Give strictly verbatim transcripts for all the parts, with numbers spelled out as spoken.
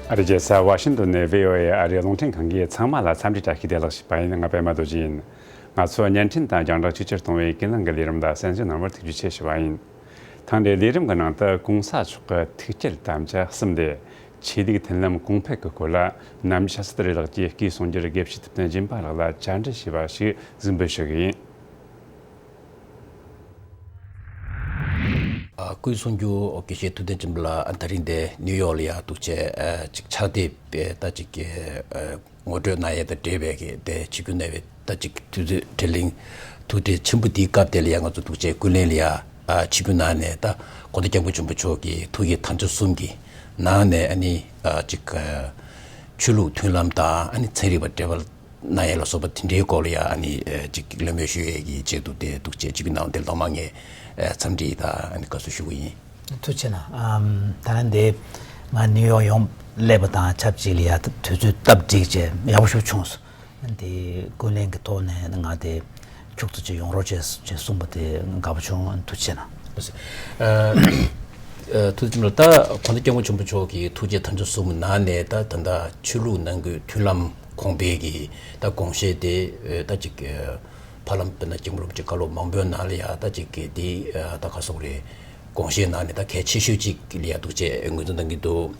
ཨ་རི་རྒྱལ་ས་ཝ་ཤིང་ཏོན་ནས་བྷི་ཨོ་ཨེ་ཨ་རིའི་རླུང་འཕྲིན་ཁང་གིས་ཚང་མ་ལ་འཚམས་འདྲི་བཀྲ་ཤིས་བདེ་ལེགས་ཞུས་པ་ཡིན། ང་པད་མ་རྡོ་རྗེ་ཡིན། ང་ཚོ་བརྙན་འཕྲིན་དང་རྒྱང་བསྒྲགས་ཆེས་ཆེར་གཏོང་བའི་ཀུན་གླེང་གི་ལས་རིམ་ལ་གསན་གཟིགས་གནང་བར་ཐུགས་རྗེ་ཆེ་ཞུ་བ་ཡིན། ཐེངས་འདིའི་ལས་རིམ་གྱི་ནང་དུ་གོང་ས་མཆོག་གི་ཐུགས་བསྐྱེད་དམ་བཅའ་གསུམ་སྟེ། ཆོས་ལུགས་མཐུན་ལམ་གོང་འཕེལ་གྱི་སྐོར་ལ་གནམ་ཤ་སྟ་རེ་ལགས་ཀྱིས་སྐུའི་གསུང་སྒྱུར་དགེ་བཤེས་ཐུབ་བསྟན་སྦྱིན་པ་ལགས་ལ་བཅར་འདྲི་ཞུས་པ་ཞིག་གཟིགས་འབུལ་ཞུ་གི་ཡིན། ཨ། སྐུའི་གསུང་སྒྱུར་དགེ་བཤེས་ཐུབ་བསྟན་སྦྱིན་པ་ལགས་ད་རིང་འདིར་ནིའུ་ཡོག་ལ་ཡ་འདུག་བྱས། ཨ། ཅིག་ཕྱག་དེབ་ད་ཅིག་ཨ། ངོ་སྤྲོད་གནང་ཡས་དང་འབྲེལ་བའི་གི་དེ་ཆིབས་བསྒྱུར་གནང་བའི་ད་ཅིག་དུས་ཚོད་དྲི་ལན་ཐུགས་འདྲི་ཆེན་པོ་འདིའི་སྐབས་དེ་ལ་ཡ་ང་ཚོ་འདུག་བྱས་ཀུན་གླེང་ལ་ཡ། ཨ། ཆིབས་བསྒྱུར་གནང་ནས་ད་གོང་ས་སྐྱབས་མགོན་ཆེན་པོ་མཆོག་གི་ཐུགས་བསྐྱེད་དམ་བཅའ་གསུམ་གྱི་ནང་ནས་ཨ་ནི། ཨ། ཅིག་ཨ། ཆོས་ལུགས་མཐུན་ལམ་དང་ཨ་ནི་ཚན་རིག་པ་འབྲེལ་བ་གནང་ཡས་ལ་སོགས་པ་དེ་འདྲའི་སྐོར་ལ་ཡ་ཨ་ནི། ཨ། ཅིག་གླེང་མོལ་ཞུ་ཡས་ཀྱི་ཆེད་དུ་དེ་འདུག་བྱས་ཆིབས་བསྒྱུར་གནང་བ་དེ་ལ་ཐོག་མར་ངས། ཨ། འཚམས་འདྲི་དང་ཨ་ནི་དགའ་བསུ་ཞུ་གི་ཡིན། ཐུགས་རྗེ་གནང་། ཨམ། ད་ནི་འདི་ང་ནིའུ་ཡོག་ཡོང་སླེབས་པ་དང་ཆབས་ཅིག་ལ་ཡ་དུས་ཚོད་སྟབས་འགྲིག་བྱས་ཡག་པོ་ཞིག་བྱུང་སོང་། འདི་ཀུན་གླེང་གི་ཐོག་ནས་ང་དེ་ཁྱུག་ཙམ་ཅིག་ཡོང་རོགས་བྱས་ཅེས་གསུངས་པ་དེ་དགའ་པོ་བྱུང་། ཐུགས་རྗེ་གནང་། ཨ། ཐུགས་རྗེ་ཆེ། ད་གོང་ས་སྐྱབས་མགོན་ཆེན་པོ་མཆོག་གི་ཐུགས་བསྐྱེད་དམ་བཅའ་གསུམ་ནང་ནས་ད་ད་ལྟ་ཆོས་ལུགས་ནང་ཁུལ་མཐུན་ལམ་གོང་འཕེལ་གྱི་ད་དགོངས་བཞེད་དེ། ཨ། ད་ཅིག་ཨ། ཧ་ལམ་དཔེར་ན་སྐྱབས་མགོན་རིན་པོ་ཆེ་བཀའ་སློབ་མང་པོའི་ནང་ལ་ཡ་ད་ཅིག་གི་འདི། ཨ། ད་ག་སོགས་རེད། དགོངས་བཞེད་ནང་ནས་ད་གལ་ཆེ་ཤོས་གཅིག་ལ་ཡ་འདུག་བྱས་ངོས་འཛིན་གནང་གི་འདུག་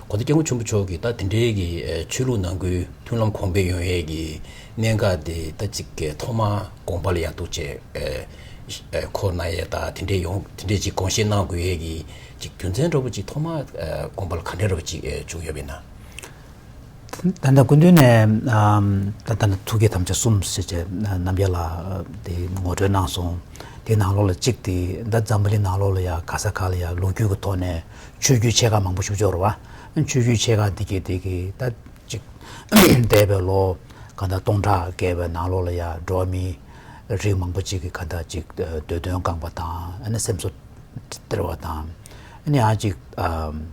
གོང་ས་སྐྱབས་མགོན་ཆེན་པོ་མཆོག་གིས་ད་དེ་འདྲའི་གི། ཨ། ཆོས་ལུགས་ནང་ཁུལ་མཐུན་ལམ་གོང་འཕེལ་ཡོང་ཡས་ཀྱི་གནད་འགག་དེ་ད་ཅིག་གི་ཐོག་མར་དགོངས་པ་ལ་ཡ་འདུག་བྱས། ཨ། ཨ། འཁོར་གནང་ཡས་ད་དེ་འདྲའི་ཡོང་དེ་འདྲའི་ཅིག་དགོངས་བཞེད་གནང་དགོས་ཡས་ཀྱི་ཅིག་རྒྱུ་མཚན་འདྲ་པོ་ཅིག་ཐོག་མར། ཨ། དགོངས་པ་ལ་ག་འདྲ་འདྲ་པོ་ཅིག་ཨ། བྱུང་ཡོད་པ་ཡིན་ན། ད་ལྟ་སྐུ་མདུན་ནས། ཨམ། ད་ལྟ་ཐུགས་བསྐྱེད་དམ་བཅའ་གསུམ་ཟེར་བྱས་རྣམ་རྒྱལ་ལགས་དེ་ངོ་སྤྲོད་གནང་སོང་། དེའི་ནང་ལོགས་ལ་གཅིག་དེ་ད་འཛམ་བུ་གླིང་ནང་ལོགས་ལ་ཡ་ག་ས་ག་ལ་ཡ་ལོ་རྒྱུས་ཀྱི་ཐོག་ནས་ཆོས་བརྒྱུད་ཆེ་ཁག་མང་པོ་ཞིག་འབྱོར་བ། ཆོས་བརྒྱུད་ཆེ་ཁག་དེ་གའི་དེ་གའི་ད་གཅིག་འདས་པའི་ལོ་ག་ད་སྟོང་ཕྲག་བརྒལ་བའི་ནང་ལོགས་ལ་ཡ་འགྲོ་བ་མིའི་རིགས་མང་པོ་གཅིག་གི་ག་ད་གཅིག་འདོད་དོན་བསྐངས་པ་དང་། ཨ་ནི་སེམས་གསོ་སྟེར་བ་དང་། ཨ་ནི་ཡང་གཅིག་ཨམ།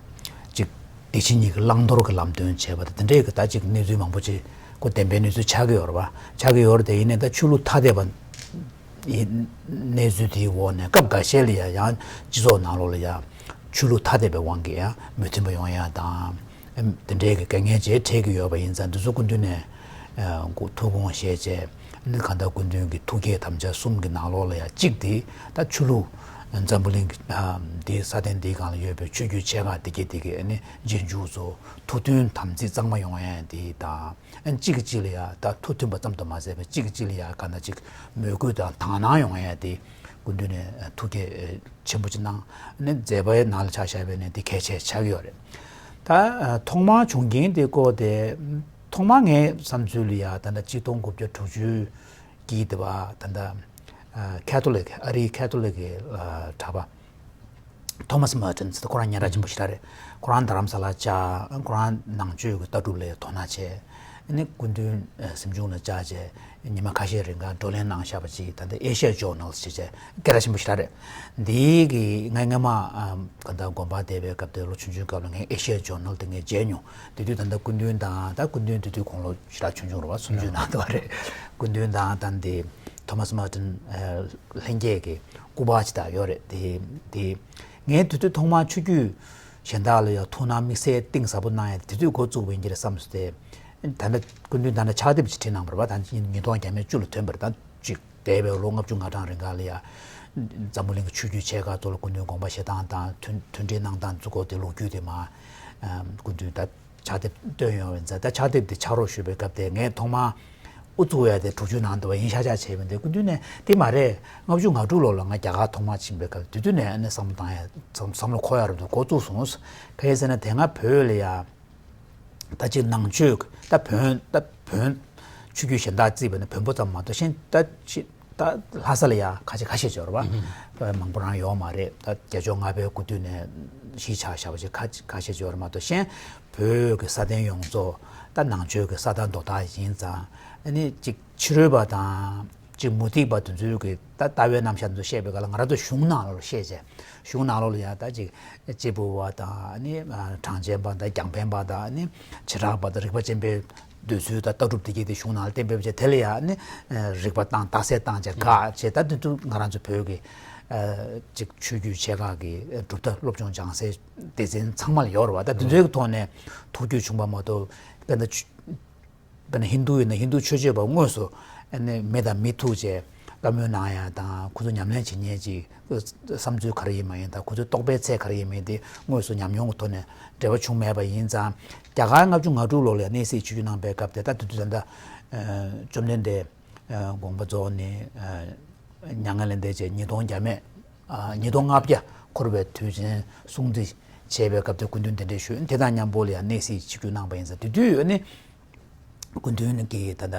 གཅིག་བདེ་སྐྱིད་གཉིས་ཀྱི་བླང་དོར་གྱི་ལམ་སྟོན་བྱས་པ་དང་། དེ་འདྲའི་གི་ད་ཅིག་གནས་ཚུལ་མང་པོ་ཅིག་ཁོ་བདེན་པའི་གནས་ཚུལ་ཆགས་ཀྱི་ཡོད་རེད་པ། ཆགས་ཀྱི་ཡོད་རེད་དེ། ཡིན་ནའི་ད་ཆོས་ལུགས་ཐ་དད་པ་ཡི་གནས་ཚུལ་དེའི་འོག་ནས་སྐབས་འགའ་ཤས་ལ་ཡ་ཡང་སྤྱི་ཚོགས་ནང་ལོགས་ལ་ཡ་ཆོས་ལུགས་ཐ་དད་པའི་དབང་གིས་ཡ་མོས་མཐུན་པ་ཡོང་ཡ་དང་། དེ་འདྲའི་གི་དཀའ་ངལ་ཅིག་འཕྲད་ཀྱི་ཡོད་པ་ཡིན་ཙང་། འདི་ཚོ་སྐུ་མདུན་ནས་ཨ་ཐུགས་དགོངས་བཞེས་བྱས། ཨ་ནི་གང་ལྟར་སྐུ་མདུན་གྱི་ཐུགས་བསྐྱེད་དམ་བཅའ་གསུམ་གྱི་ནང་ལོགས་ལ་ཡ་གཅིག་དེ་ད་ཆོས་ལུགས་འཛམ་བུ་གླིང་གི་ཨ་འདི་སྲ་བརྟན་འདིའི་སྒང་ལ་ཡོད་པའི་ཆོས་བརྒྱུད་ཆེ་ཁག་དེ་གའི་དེ་གའི་ཨ་ནི་རྗེས་འཇུག་ཚོ་ཐུགས་མཐུན་དམ་ཚིག་གཙང་མ་ཡོང་ཡ་དེ་དང་། ཨ་ནི་གཅིག་གིས་གཅིག་ལ་ཡ་ད་ཐུགས་མཐུན་པ་ཙམ་དུ་མ་ཟད་པར་གཅིག་གིས་གཅིག་ལ་ཡ་གང་ལྟར་ཅིག་མོས་གུས་དང་དག་སྣང་ཡོང་ཡ་དེ་སྐུ་མདུན་ནས་ཐུགས་བསྐྱེད་ཆེན་པོ་ཅིག་གནང་། ཨ་ནི་མཛད་པའི་ནང་ལ་ཆ་བཞག་པ་ཡིན་ན་དེ་གལ་ཆེ་ཆགས་ཀྱི་ཡོད་རེད། ད་ཨ་ཐོག་མར་བྱུང་རྐྱེན་དེ་སྐོར་དེ། ཐོག་མར་ངའི་བསམ་ཚུལ་ལ་ཡ་ད་ལྟ་གཅིག་སྟོང་དགུ་བརྒྱ་དྲུག་ཅུ་གི་དེ་བ་ད་ལྟ་ཨ་ཁ་ཐོ་ལིག་ཨ་རིའི་ཁ་ཐོ་ལིག་གི་ཨ་གྲྭ་པ་ཐོ་མཱས་མར་ཏིན་ཟེར། ཁོ་རང་སྙན་གྲགས་ཆེན་པོ་ཞེ་དྲག་རེད། ཁོ་རང་རྡ་རམ་ས་ལ་བཅར། ཁོ་རང་ནང་ཆོས་ཀྱི་ལྟ་གྲུབ་ལ་དོ་སྣང་བྱས། ཨ་ནི་སྐུ་མདུན་ཨ་གཟིམ་ཆུང་ལ་བཅར་བྱས། ཉི་མ་ཁ་ཤས་རིང་ག་བགྲོ་གླེང་གནང་བཞག་པ་ཅིག་ད་ལྟ་ཨེ་ཤི་ཡ་ཇོར་ནལ་ཟེར་བྱས་སྐད་གྲགས་ཆེན་པོ་ཞེ་དྲག་རེད། འདིའི་གི་ང་སྔ་མ་ཨ་ག་ད་དགོན་པ་བསྡད་པའི་སྐབས་དེ་ལོ་ཆུང་ཆུང་སྐབས་ལ་ངས་ཨེ་ཤི་ཡ་ཇོར་ནལ་དེ་ངས་མཇལ་མྱོང་། དེ་དུས་ད་ལྟ་སྐུ་མདུན་དང་། ད་སྐུ་མདུན་དེ་དུས་དགུང་ལོ་ཞེ་དྲག་ཆུང་ཆུང་རེད་པ། སུམ་ཅུ་ནང་དུ་བ་རེད། སྐུ་མདུན་དང་། ད་འདི་ཐོ་མཱས་མར་ཏིན་ཨ་ལྷན་རྒྱས་ཀྱི་སྐུ་པར་ཅིག་ད་ཡོད་རེད། དེ་དེ་ངས་དེ་དུས་ཐོག་མར་ཆོས་བརྒྱུད་གཞན་དག་ལ་ཡང་ཐུགས་སྣང་དམིགས་བསལ་གཏིང་ཟབ་པོ་གནང་ཡ་དེ་དུས་འགོ་བཙུགས་པ་ཡིན་གྱི་རེད་བསམ་སོང་སྟེ། ད་ལྟ་སྐུ་མདུན་ད་ལྟ་ཕྱག་དེབ་ཅིག་བྲིས་གནང་བ་རེད་པ། ད་ཉིས་སྟོང་བརྒྱ་མེད་བཅུ་ལ་ཐོན་པ་རེད། ད་ཅིག་འདས་པའི་ལོ་ལྔ་བཅུ་ང་གྲངས་རིང་ག་ལ་ཡ་འཛམ་བུ་གླིང་གི་ཆོས་བརྒྱུད་ཆེ་ཁག་ཚོ་ལ་སྐུ་མདུན་དགོངས་པ་བཞེས་སྟངས་དང་། མཐུན་མཐུན་སྒྲིལ་གནང་སྟངས་ཚོ་སྐོར་དེ་ལོ་རྒྱུས་དེ་མར་ཨ་སྐུ་མདུན་ད་ཕྱག་དེབ་བཏོན་ཡོད་པ་ཡིན་ཙང་། ད་ཕྱག་དེབ་དེ་ཕྱག་རོགས་ཞུ་བའི་སྐབས་དེ་ངས་ཐོག་མར་དབུ་བཙུགས་ཡ་དེ་དྲུག་ཅུ་ནང་དུ་བ་ཡིན་ཤག་ཤག་བྱས་པ་ཡིན། དེ་སྐུ་མདུན་ནས་དེ་མ་རེད། ལྔ་བཅུ་ང་དྲུག་ལོ་ལ་ང་རྒྱ་གར་ཐོག་མར་ཕྱིན་པའི་སྐབས། དེ་དུས་ནས་ཨ་ནི་བསམ་བློ་བཏང་ཡ་བསམ་བསམ་བློ་འཁོར་ཡ་རབ་ཏུ་འགོ་བཙུགས་སོང་། ག་རེ་ཟེར་ན་དེ་སྔ་བོད་ལ་ཡ་ད་ཅིག་ནང་ཆོས་ཀྱི་ད་བོན་ད་བོན་ཆོས་བརྒྱུད་གཞན་དག་བརྩིས་པ་ན་བོན་པོ་ཙམ་མ་གཏོགས་གཞན་ད་ཅིག་ད་ལྷ་ས་ལ་ཡ་ཁ་ཤས་ཁ་ཤས་ཅིག་ཡོད་རེད་པ། མང་པོ་རང་ཡོད་མ་རེད། ད་རྒྱལ་མཆོག་ལྔ་པའི་སྐུ་དུས་ནས་གཞིས་ཆགས་བཞག་པ་ཅིག་ཁ་ཁ་ཤས་ཅིག་ཡོད་རེད་མ་གཏོགས། གཞན་བོད་ཀྱི་སྲ་བརྟན་ཡོངས་རྫོགས་ད་ནང་ཆོས་ཀྱི་ས་དང་རྡོ་ཐག་ཡིན་ཙང་། ཨ་ནི་ཅིག་ཕྱི་རོལ་པ་དང་ཅིག་མུ་སྟེགས་པ་དེ་ཚོའི་གི་ད་ལྟ་བའི་རྣམ་གཞག་དེ་ཚོ་བཤད་པའི་སྐབས་ལ། ང་རང་ཚོ་གཞུང་ནང་ལོགས་ལ་བཤད་བྱས། གཞུང་ནང་ལོགས་ལ་ཡ་ད་ཅིག་གཅེར་བུ་པ་དང་། ཨ་ནི་གྲངས་ཅན་པ་དང་། རྒྱང་འཕེན་པ་དང་། ཨ་ནི་བྱེ་བྲག་པ་དང་། རིག་པ་ཅན་པའི་འདོད་ཚུལ་དང་ལྟ་གྲུབ་དེ་གའི་དེ་གཞུང་ནང་ལ་གཏན་འབེབས་བྱས། དེ་ལ་ཡ་ཨ་ནི་རིགས་པ་བཏང་། རྟགས་གསལ་བཏང་བྱས་དགག་བྱས། ད་དེ་ཚོ་ང་རང་ཚོ་བོད་ཀྱི་ ཅིག་ཆོས་བརྒྱུད་ཆེ་ཁག་གི་གྲུབ་མཐའ་སློབ་སྦྱོང་སྦྱང་སའི་སྡེ་ཚན་ཚང་མ་ལ་ཡོད་རེད་བ། ད་དེ་ཚོའི་ཐོག་ནས་ཐུགས་རྒྱུས་བྱུང་བ་མ་གཏོགས། དཔེར་ན་ཆོས་དཔེར་ན་ཧིན་དུ་ཡིན་ན་ཧིན་དུ་ཆོས་བྱེད་པ་དངོས་སུ་ཨ་ནི་མི་དང་མི་ཐུག་བྱས་བཀའ་མོལ་གནང་ཡ་དང་། ཁོ་ཚོ་ཉམས་ལེན་བྱེད་མཁན་གྱི་བསམ་ཚུལ་ག་རེ་ཡིན་མ་ཡིན་དང་། ཁོ་ཚོའི་རྟོགས་པའི་ཚད་ག་རེ་ཡིན་མ་ཡིན་དེ་དངོས་སུ་ཉམས་མྱོང་གི་ཐོག་ནས་འབྲེལ་བ་བྱུང་མེད་པ་ཡིན་ཙང་། རྒྱ་གར་ལྔ་བཅུ་ང་དྲུག་ལོ་ལ་ཡང་གནས་གཟིགས་ཆིབས་བསྒྱུར་གནང་པའི་སྐབས་དེ། ད་དེ་དུས་ད་ལྟ་བཅོམ་ལྡན་འདས་དགོངས་པ་རྫོགས་ནས་མྱ་ངན་ལས་འདས་བྱས་ཉིས་སྟོང་བརྒྱ་མེད། ཉིས་སྟོང་ལྔ་བརྒྱ་འཁོར་བའི་དུས་ཆེན་སྲུང་བརྩི་བྱས་པའི་སྐབས་དེ་སྐུ་མདུན་གདན་འདྲེན་ཞུས། དེ་དང་མཉམ་པོ་ལ་ཡང་གནས་གཟིགས་ཆིབས་བསྒྱུར་གནང་པ་ཡིན་ཙང་། དེ་དུས་ནི་སྐུ་མདུན་གྱིས་ད་ལྟ་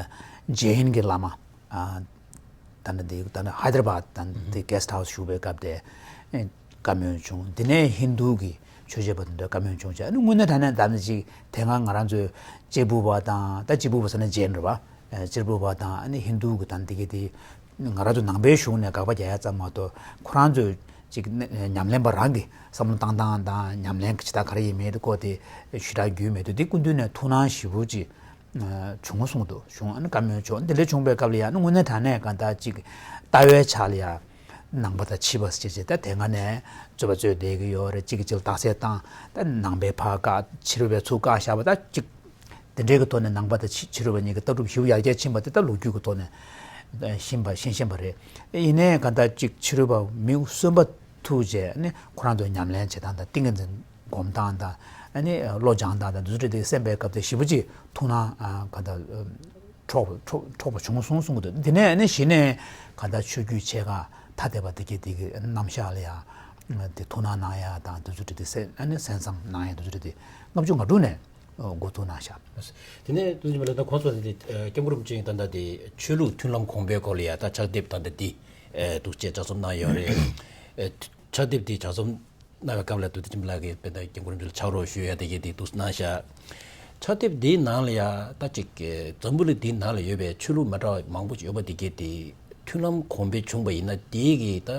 ཇེ་ཡིན་གྱི་བླ་མ། ད་ལྟ་འདི་ད་ལྟ་ཧའི་དར་བཱད་ད་ལྟ་འདི་གྷེ་སི་ཊི་ཧའུ་སི་བཞུགས་པའི་སྐབས་དེ་བཀའ་མོལ་བྱུང་། དེ་ནས་ཧིན་དུ་གི་ཆོས་བྱེད་པ་དེ་འདྲ་བཀའ་མོལ་བྱུང་བྱས། ཨ་ནི་དངོས་གནས་དྲང་གནས་ད་ནི་ཅིག་དེ་སྔ་ང་རང་ཚོའི་གཅེར་བུ་པ་དང་། ད་གཅེར་བུ་པ་ཟེར་ན་ཇེན་རེད་བ། གཅེར་བུ་པ་དང་ཨ་ནི་ཧིན་དུ་གི་ད་འདི་གི་དེ་ང་རང་ཚོ་ནང་པའི་གཞུང་ནས་དགག་པ་རྒྱག་ཡ་ཙམ་མ་གཏོགས། ཁོ་རང་ཚོས་ཅིག་ཉམས་ལེན་པ་རང་གི་བསམ་བློ་བཏང་སྟངས་དང་། ཉམས་ལེན་གྱི་བྱེད་སྟངས་ག་རེ་ཡིན་མིན་དེ་སྐོར་དེ་ཞེ་དྲག་རྒྱུས་མེད་དུས། དེ་སྐུ་མདུན་ནས་ཐུགས་སྣང་ཞེ་པོ་ཅིག་བྱུང་གསུངས་འདུག་བྱུང་། ཨ་ནི་བཀའ་མོལ་བྱུང་། དེ་འདྲ་བྱུང་པའི་སྐབས་ལ་ཡང་ཨ་ནི་དངོས་གནས་དྲང་གནས་གང་ལྟར་ཅིག་ལྟ་བའི་ཆ་ལ་ཡང་ནང་པ་དང་ཕྱི་པ་ཟེར་བྱས་ད་དེ་སྔ་ནས་རྩོད་པ་རྩོད་བསྡད་ཀྱི་ཡོད་རེད། གཅིག་གིས་གཅིག་ལ་རྟགས་གསལ་བཏང་། ད་ནང་པའི་ཕར་བཀག་ཕྱི་རོལ་པའི་ཚུར་བཀག་བཞག་པ། ད་ཅིག་དེ་འདྲའི་གི་ཐོག་ནས་ནང་པ་དང་ཕྱི་ཕྱི་རོལ་པ་གཉིས་ཀྱི་ལྟ་གྲུབ་ཞེ་པོ་ཡར་རྒྱས་ཕྱིན་པ་དེ་ད་ལོ་རྒྱུས་ཀྱི་ཐོག་ནས་ཤེས་པ་ཤེས་ཤེས་པ་རེད། ཡིན་ནའི་གང་ལྟར་ཅིག་ཕྱི་རོལ་པ་མི་གསོན་པ་ཐུག་བྱས་ནས་ཁོ་རང་ཚོའི་ཉམས་ལེན་བྱེད་སྟངས་དང་། ཏིང་ངེ་འཛིན་སྒོམ་སྟངས་དང་། ཨ་ནི་བློ་སྦྱང་སྟངས་དང་། འདི་ཚོ་དེ་གསན་པའི་སྐབས་དེ་ཞེ་པོ་ཅིག་ཐུགས་སྣང་གང་ལྟར་འཕྲོག་འཕྲོག་འཕྲོག་པ་བྱུང་སོང་གསུང་གི་འདུག་དེ་ནས་ཨ་ནི་གཞི་ནས་གང་ལྟར་ཆོས་བརྒྱུད་ཆེ་ཁག་ཐ་དད་པ་དེ་གས་དེ་གི་རྣམ་གཞག་ལ་ཡང་དེ་ཐུགས་སྣང་གནང་ཡ་དང་། འདི་ཚོ་དེ་གསན་ཨ་ནི་གསན་བསམ་གནང་ཡ་འདི་ཚོ་དེ་ལྔ་བཅུ་ང་དྲུག་ནས་འགོ་ཚུགས་གནང་ཤག་དེ་ནས་དུས་ཚོད་མ་ལ་ད་གོང་སོང་དེ་སྐྱབས་མགོན་རིན་པོ་ཆེ་ད་ལྟ་དེ་ཆོས་ལུགས་མཐུན་ལམ་གོང་འཕེལ་སྐོར་ལ་ཡ་ད་ཕྱག་དེབ་ད་ལྟ་དེ་འདུག་ཅེས་ཕྱག་རྩོམ་གནང་ཡོད་རེད། ཕྱག་དེབ་དེ་ཕྱག་རྩོམ་གནང་བའི་སྐབས་ལ་དུས་ཚོད་ཅིག་ལ་གི་དཔེ་ད་སྐྱབས་མགོན་རིན་པོ་ཆེ་ལ་ཕྱག་རོགས་ཞུ་ཡ་དེ་གི་དེ་འདུག་གནང་ཤག་ཕྱག་དེབ་དེའི་ནང་ལ་ཡ་ད་ཅིག་འཛམ་བུ་གླིང་དེའི་ནང་ལ་ཡོད་པའི་ཆོས་ལུགས་མི་འདྲ་བ་མང་པོ་ཅིག་ཡོད་པ་དེ་གི་དེ་མཐུན་ལམ་གོང་འཕེལ་བྱུང་བ་ཡིན་ན། དེ་གི་ད་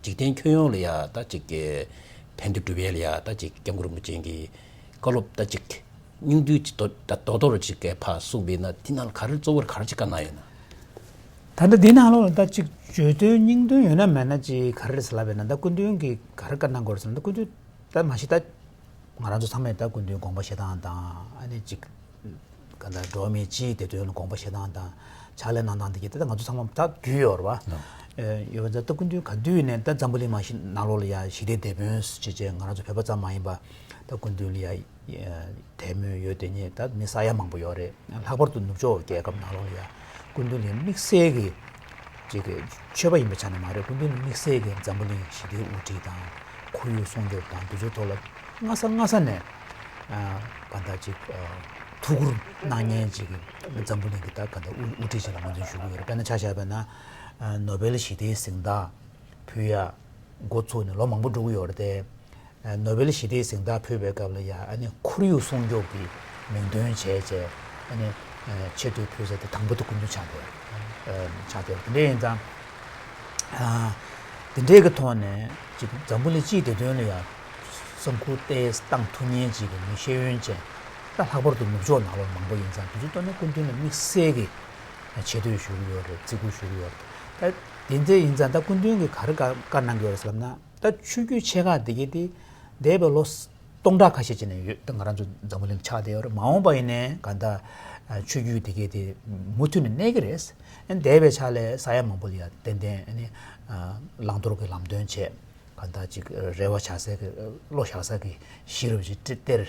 འཇིག་རྟེན་ཁྱོན་ཡོངས་ལ་ཡ་ད་ཅིག་གི་ཕན་བདེ་སྒྲུབ་ཡས་ལ་ཡ་ད་ཅིག་སྐྱབས་མགོན་རིན་པོ་ཆེ་གི་བཀའ་སློབ་ད་ཅིག་སྙིང་བསྡུས་ཅིག་ཏོ་ད་རྡོག་རྡོག་རེ་ཅིག་གི་ཕར་གསུངས་པ་ཡིན་ན། དེ་ནང་ལ་ག་རེ་གཙོ་བོར་ག་རེ་ཅིག་བཀའ་གནང་ཡོད་ན། ད་ལྟ་འདི་ནང་ལོགས་ལ་ད་ཅིག་བརྗོད་དོན་སྙིང་དོན་ཡོད་ན་མེད་ན་ཅིག་ག་རེ་རེད་ཟེར་ལབ་པ་ཡིན་ན། ད་སྐུ་མདུན་གྱིས་ག་རེ་བཀའ་གནང་དགོས་རེད་ཟེར་ན། ད་སྐུ་མདུན་ད་མ་གཞི་ད་ང་རང་ཚོ་ཚང་མས་ད་སྐུ་མདུན་དགོངས་པ་བཞེས་སྟངས་དང་། ཨ་ནི་ཅིག་ག་ད་འགྲོ་བ་མིའི་སྤྱིའི་བདེ་དོན་ལ་དགོངས་པ་བཞེས་སྟངས་དང་། ཕྱག་ལས་གནང་སྟངས་འདི་གས་ད་ད་ང་ཚོ་ཚང་མ་ད་རྒྱུས་ཡོད་རེད་བ། ཡོད་པ་ད་ད་སྐུ་མདུན་ག་དུས་ནས་ད་འཛམ་བུ་གླིང་མ་གཞི་ནང་ལོགས་ལ་ཡ་ཞི་བདེ་དེད་དཔོན་ཟེར་བྱས་ང་རང་ཚོ་བོད་པ་ཙམ་མ་ཡིན་པ་ད་སྐུ་མདུན་ལ་ཡ་དད་མོས་ཡོད་དེ་ཉིད་ད་མི་ས་ཡ་མང་པོ་ཡོད་རེད། ལྷག་པར་དུ་ནུབ་ཕྱོགས་རྒྱལ་ཁབ་ནང་ལོགས་ལ་ཡ་སྐུ་མདུན་ལ་དམིགས་བསལ་གྱི་ཅིག་གི་ཆོས་པ་ཡིན་པའི་ཆ་ནས་མ་རེད། སྐུ་མདུན་ལ་དམིགས་བསལ་གྱི་འཛམ་བུ་གླིང་ཞི་བདེའི་དབུ་ཁྲིད་དང་། ཁོར་ཡུག་སྲུང་སྐྱོབ་དང་། འདི་ཚོའི་ཐོག་ལ་སྔ་ས་སྔ་ས་ནས་གང་ལྟར་ཅིག་ཐུགས་ཁུར་གནང་མཁན་ཅིག་གི་འཛམ་བུ་གླིང་གི་ད་གང་ལྟར་དབུ་དབུ་ཁྲིད་ཅིག་ལ་ངོས་འཛིན་ཞུ་གི་ཡོད་རེད། དཔེར་ན་ཆ་བཞག་པ་ན་ནོ་བེལ་ཞི་བདེའི་གཟེངས་རྟགས་ཕུལ་ཡ་འགོ་ཚུགས་ནས་ལོ་མང་པོ་འགྲོ་གི་ཡོད་རེད་དེ། ནོ་བེལ་ཞི་བདེའི་གཟེངས་རྟགས་ཕུལ་བའི་སྐབས་ལ་ཡ་ཨ་ནི་ཁོར་ཡུག་སྲུང་སྐྱོབ་ཀྱི་མིང་འདོན་བྱས་བྱས་ཨ་ནི་ཆེ་བསྟོད་ཕུལ་ས་དེ་དང་པོ་དེ་སྐུ་མདུན་ཆགས་བསྡད་ཆགས་བསྡད། དེ་འདྲ་ཡིན་ཙང་དེ་འདྲའི་གི་ཐོག་ནས་ཅིག་འཛམ་བུ་གླིང་སྤྱིའི་བདེ་དོན་ལ་ཡ་བསམ་ཁུར་ཏོག་ཙམ་བཏང་ཐུབ་མཁན་ཅིག་གི་མི་ཤེས་ཡོན་ཅན། ད་ལྷག་པར་དུ་ནུབ་ཕྱོགས་ནང་ལོགས་མང་པོ་ཡིན་ཙང་དེ་ཚོའི་ཐོག་ནས་སྐུ་མདུན་ལ་དམིགས་བསལ་གྱི་ཆེ་བསྟོད་ཞུ་གི་ཡོད་རེད། བརྩི་བཀུར་ཞུ་གི་ཡོད་རེད། ད་དེ་འདྲ་ཡིན་ཙང་ད་སྐུ་མདུན་གྱིས་ག་རེ་བཀའ་བཀའ་གནང་གི་ཡོད་རེད་ཟེར་ལབ་ན། ད་ཆོས་བརྒྱུད་ཆེ་ཁག་དེ་གས་དེ་འདས་པའི་ལོ་སྟོང་ཕྲག་ཁ་ཤས་ཅིག་ནས་ཡོད། ད་ང་རང་ཚོ་འཛམ་བུ་གླིང་ཆགས་བསྡད་ཡོད་རེད། མ་འོངས་པ་ཡིན་ནའི་གང་ལྟར་ཆོས་བརྒྱུད་དེ་གས་དེ་མུ་མཐུད་ནས་གནས་ཀྱི་རེད། འདས་པའི་ཆ་ལ་ས་ཡ་མང་པོ་ལ་ཡ་ཏན་ཏན་ཨ་ནི་བླང་དོར་གྱི་ལམ་སྟོན་བྱས། གང་ལྟར་ཅིག་རེ་བ་བཞག་ས་གི་བློ་བཞག་ས་གི་གཞི་རུ་ཅིག་སྟེར།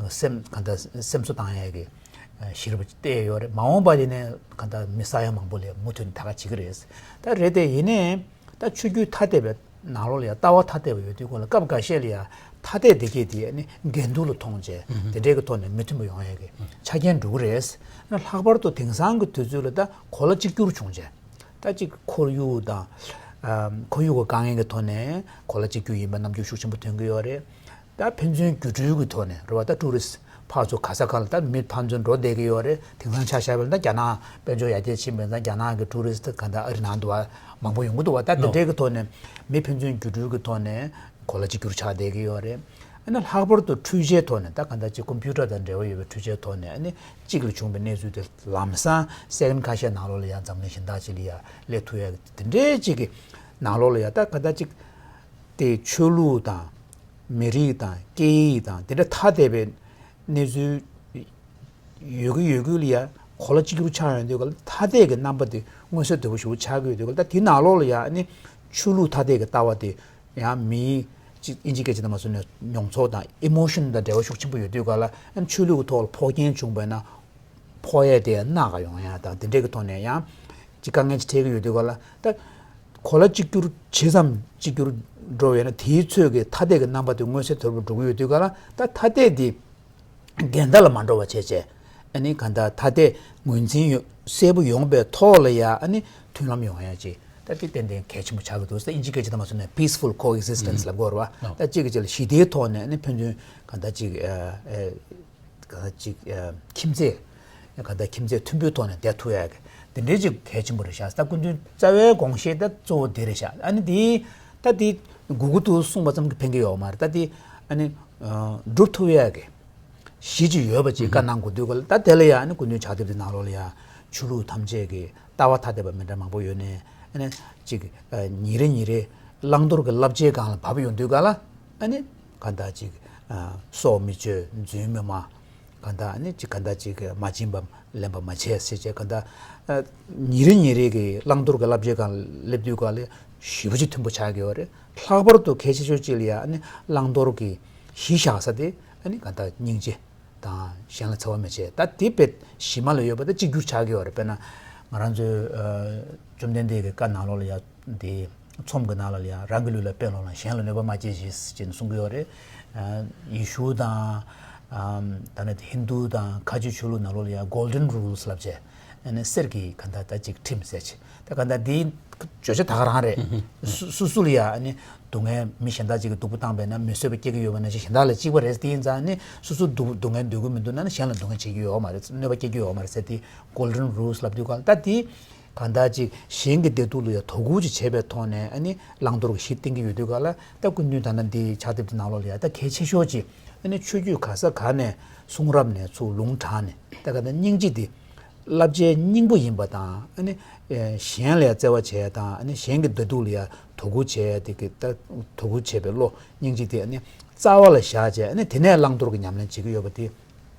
སེམས་གང་ལྟར་སེམས་གསོ་བཏང་ཡས་ཀྱི་གཞི་རུ་ཅིག་བལྟས་ཡོད་རེད། མ་འོངས་པ་དེ་ནས་གང་ལྟར་མི་ས་ཡ་མང་པོ་ལ་མུ་མཐུད་ནས་ད་ག་བྱེད་ཀྱི་རེད། ད་རེད་དེ་ཡིན་ནའི་ད་ཆོས་བརྒྱུད་ཐ་དད་པའི་ནང་ལོགས་ལ་ཡ་ལྟ་བ་ཐ་དད་པ་ཡོད་དུས་སྐོར་ལ་སྐབས་འགའ་ཤས་ལ་ཡ་ཐ་དད་དེ་གས་དེ་ནི་འགལ་འདུ་ལ་མཐོང་བྱས་དེ་འདྲའི་གི་ཐོག་ནས་མི་མཐུན་པ་ཡོང་ཡས་ཀྱི་ཆ་རྐྱེན་འགྲོ་གི་རེད། ལྷག་པར་དུ་དེང་སང་གི་དུས་ཚོད་ལ་ད་གོ་ལ་གཅིག་གྱུར་བྱུང་བྱས། ད་ཅིག་ཁོར་ཡུག་དང་ཁོར་ཡུག་གི་དཀའ་ངལ་གྱི་ཐོག་ནས་གོ་ལ་གཅིག་གྱུར་ཡིན་པའི་རྣམ་འགྱུར་ཤུགས་ཆེན་པོ་ཐོན་གྱི་ཡོད་རེད། ད་ཕན་ཚུན་རྒྱུ་འགྲུལ་གྱི་ཐོག་ནས་རེད་བ། ད་ཊུ་རི་སི་ཕར་ཚུར་ག་ས་ག་ལ་ད་མི་ཕན་ཚུན་འགྲོ་བསྡད་ཀྱི་ཡོད་རེད། དེང་སང་ཆ་བཞག་པ་ལ་ད་རྒྱ་ནག་དཔལ་འབྱོར་ཡར་རྒྱས་ཕྱིན་པ་ཡིན་ཙང་རྒྱ་ནག་གི་ཊུ་རི་སི་གང་ལྟར་ཨ་རི་ནང་དུ་བ་མང་པོ་ཡོང་གི་འདུག་བ། ད་དེ་འདྲའི་གི་ཐོག་ནས་མི་ཕན་ཚུན་རྒྱུ་འགྲུལ་གྱི་ཐོག་ནས་གོ་ལ་གཅིག་གྱུར་ཆགས་བསྡད་ཀྱི་ཡོད་རེད། ཨ་ནི་ལྷག་པར་དུ་འཕྲུལ་ཆས་ཐོག་ནས་ད་གང་ལྟར་ཅིག་ཀམ་པུ་ཊར་དང་འབྲེལ་བ་ཡོད་པའི་འཕྲུལ་ཆས་ཐོག་ནས་ཨ་ནི་གཅིག་ལ་བྱུང་བའི་གནས་ཚུལ་དེ་ལམ་སང་སེ་ཀེན་ཁ་ཤས་ནང་ལོགས་ལ་ཡང་འཛམ་གླིང་གཞན་དག་ཅིག་ལ་ཡང་སླེབས་ཐུབ་ཡ་དེ་འདྲའི་ཅིག་གི་ ནང་ལོགས་ལ་ཡ་ད་ག་ད་ཅིག་དེ་ཆོས་ལུགས་དང་མི་རིགས་དང་སྐད་ཡིག་དང་དེ་འདྲ་ཐ་དད་པའི་གནས་ཚུལ་ཡོད་ཀྱི་ཡོད་ཀྱི་ལ་ཡ་གོ་ལ་གཅིག་གྱུར་ཆགས་ཡོང་དུས་ག་ལ་ཐ་དད་ཀྱི་རྣམ་པ་དེ་མངོན་གསལ་དོད་པོ་ཞེ་པོ་ཆགས་ཀྱི་ཡོད་དུས་ག་ལ་ད་དེ་ནང་ལོགས་ལ་ཡ་ཨ་ནི་ཆོས་ལུགས་ཐ་དད་ཀྱི་ལྟ་བ་དེ་ཡང་མིའི་ཅིག་ཨིན་ཇི་སྐད་ཆ་དེ་མ་སོང་ནས་མྱོང་ཚོར་དང་ཨི་མོ་ཤན་དང་འབྲེལ་བ་ཤུགས་ཆེན་པོ་ཡོད་དུས་ག་ལ་ཨ་ནི་ཆོས་ལུགས་ཀྱི་ཐོག་ལ་ཕོག་རྐྱེན་བྱུང་བས་ན། ཕོག་ཡས་དེ་སྣ་ག་ཡོང་ཡ་དང་དེ་འདྲས་ཀྱི་ཐོག་ནས་ཡང་ཅིག་དཀའ་ངལ་ཅིག་འཕྲད་ཀྱི་ཡོད་དུས་ག་ལ་ད་གོ་ལ་གཅིག་གྱུར་ཇི་ཙམ་གཅིག་གྱུར་འགྲོ་བས་ན་དེའི་ཚོད་ཀྱི་ཐ་དད་ཀྱི་རྣམ་པ་དེ་མངོན་གསལ་དོད་པོ་འགྲོ་གི་ཡོད་དུས་ག་ལ་ད་ཐ་དད་དེ་འགལ་ཟླ་ལ་མ་འགྲོ་བ་བྱས་བྱས་ཨ་ནི་ག་ད་ཐ་དད་ངོས་འཛིན་ཡོ་གསལ་པོ་ཡོང་པའི་ཐོག་ལ་ཡ་ཨ་ནི་མཐུན་ལམ་ཡོང་ཡ་ཅིག་ད་དེ་ཏན་ཏན་གལ་ཆེན་པོ་ཆགས་ཀྱི་འདུག་ཨིན་ཇི་སྐད་ཆ་དེ་མ་སོང་ནས་peaceful coexistence་ལབ་དགོས་རེད་བ། ད་གཅིག་གིས་གཅིག་ལ་ཞི་བདེའི་ཐོག་ནས་ཨ་ནི་ཕན་ཚུན་ག་ད་ཅིག་ཨ་ཨ། ག་ཅིག་ཨ་ཁྱིམ་མཚེས། ག་ད་ཁྱིམ་མཚེས་མཐུན་པོའི་ཐོག་ནས་བསྡད་ཐུབ་ཡ་གི་དེ་འདྲའི་ཅིག་གལ་ཆེན་པོ་རེད་ཤག་ད་སྐུ་མདུན་རྩ་བའི་དགོངས་བཞེད་ད་གཙོ་བོ་དེ་རེད་ཤག་ཨ་ནི་དེ་ད་དེ་མགོ་མགོ་ཐུག་གསུངས་པ་ཙམ་གྱིས་ཕན་གྱི་ཡོད་མ་རེད། ད་དེ་ཨ་ནི་ཨ་སྒྲུབ་ཐུབ་ཡ་གི་གཞི་ཅིག་ཡོད་པ་ཅིག་བཀའ་གནང་དགོས་དུས་ག་ལ་ད་དེ་ལ་ཡ་ཨ་ནི་སྐུ་མདུན་ཕྱག་དེབ་དེ་ནང་ལོགས་ལ་ཡ་ཆོས་ལུགས་ཐམས་ཅད་ཀྱི་ལྟ་བ་ཐ་དད་པ་མི་འདྲ་མང་པོ་ཡོད་ནས་ཨ་ནི་ཅིག་ཨ་ཉིན་རེ་ཉིན་རེ་བླང་དོར་གྱི་བསླབ་བྱའི་སྒང་ལ་བབས་ཡོང་དུས་ག་ལ། ཨ་ནི་ག་ད་ཅིག་ཨ་སྲོག་མི་གཅོད་རྫུན་མི་སྨྲ། ག་ད་ཨ་ནི་ཅིག་ག་ད་ཅིག་མ་བྱིན་པ་ལེན་པ་མ་བྱས་ཟེར་བྱས་ག་ད་ཨ་ཉིན་རེ་ཉིན་རེ་གི་བླང་དོར་གྱི་བསླབ་བྱའི་སྒང་སླེབས་དུས་ག་ལ་ཞེ་པོ་ཅིག་མཐུན་པོ་ཆགས་ཀྱི་ཡོད་རེད། ལྷག་པར་དུ་གལ་ཆེ་ཤོས་ཅིག་ལ་ཡ་ཨ་ནི་བླང་དོར་གྱི་གཞི་བཞག་ས་དེ་ཨ་ནི་ག་ད་སྙིང་རྗེ་དང་གཞན་ལ་འཚེ་བ་མི་བྱེད་ད་དེ་དཔེ་གཞི་མ་ལ་ཡོད་པ་དེ་གཅིག་གྱུར་ཆགས་ཀྱི་ཡོད་རེད། དཔེར་ན་ང་རང་ཚོའི་ཨ་བཅོམ་ལྡན་འདས་ཀྱི་བཀའ་ནང་ལོགས་ལ་ཡ་དེ། ཚོམས་ཀྱི་ནང་ལ་ཡང་རང་གི་ལུས་ལ་དཔེ་ལོངས་ལ་གཞན་ལ་གནོད་པ་མ་བྱེད་ཅེས་ཅེས་གསུང་གི་ཡོད་རེད། ཨ་ཡེ་ཤུ་དང་ཨམ་ད་ནི་ཧིན་དུ་དང་ཁ་ཆེ་ཆོས་ལུགས་ནང་ལོགས་ལ་ཡང་Golden Rules་ལབ་བྱས་ཨ་ནི་གསེར་གྱི་ག་ད་ད་ཅིག་ཁྲིམས་ཟེར་ཅིག་ད་ག་ད་འདིའི་བརྗོད་བྱ་ད་ག་རང་རེད། སུ་སུ་སུ་ལ་ཡང་ཨ་ནི་སྡུག་བསྔལ་མི་གཞན་དག་ཅིག་གིས་སྡུག་པོ་བཏང་པས་ན་མི་བཟོད་པ་སྐྱེ་གི་ཡོད་པ་ནང་བཞིན་གཞན་དག་ལ་གཅིག་པ་རེད། དེ་ཡིན་ཙང་ཨ་ནི་སུ་སུ་སྡུག་སྡུག་བསྔལ་འདོད་ཀྱི་མི་འདུག་ན་ནི་གཞན་ལ་སྡུག་བསྔལ་བྱེད་ཀྱི་ཡོད་མ་རེད། གནོད་པ་སྐྱེལ་གྱི་ཡོད་མ་རེད་ཟེར་དེ་Golden Rules་ལབ་དུས་ག་ད་དེ། གང་ལྟར་ཅིག་གཞན་གྱི་བདེ་སྡུག་ལ་ཡང་དོ་ཁུར་ཅིག་བྱས་པའི་ཐོག་ནས་ཨ་ནི་བླང་དོར་གྱི་གཞི་བསྟན་གྱི་ཡོད་དུས་ག་ལ་ད་སྐུ་མདུན་ད་ལྟ་འདི་ཕྱག་དེབ་ཀྱི་ནང་ལོགས་ལ་ཡང་ད་གལ་ཆེ་ཤོས་ཅིག་ཨ་ནི་ཆོས་བརྒྱུད་ག་ས་ག་ནས་གསུང་རབ་ནས་ཚུར་ལུང་དྲངས་ནས་ད་ག་ད་སྙིང་རྗེ་འདི་བསླབ་བྱའི་སྙིང་པོ་ཡིན་པ་དང་ཨ་ནི་གཞན་ལ་ཡང་བརྩེ་བ་བྱས་དང་ཨ་ནི་གཞན་གྱི་བདེ་སྡུག་ལ་ཡང་དོ་ཁུར་བྱས་ཏེ་གི་ད་དོ་ཁུར་བྱས་པའི་བློ་སྙིང་རྗེ་དེ་ཨ་ནི་རྩ་བ་ལ་བཞག་བྱས་ཨ་ནི་དེ་ནས་བླང་དོར་གྱི་ཉམས་ལེན་བྱེད་ཀྱི་ཡོད་པ་དེ།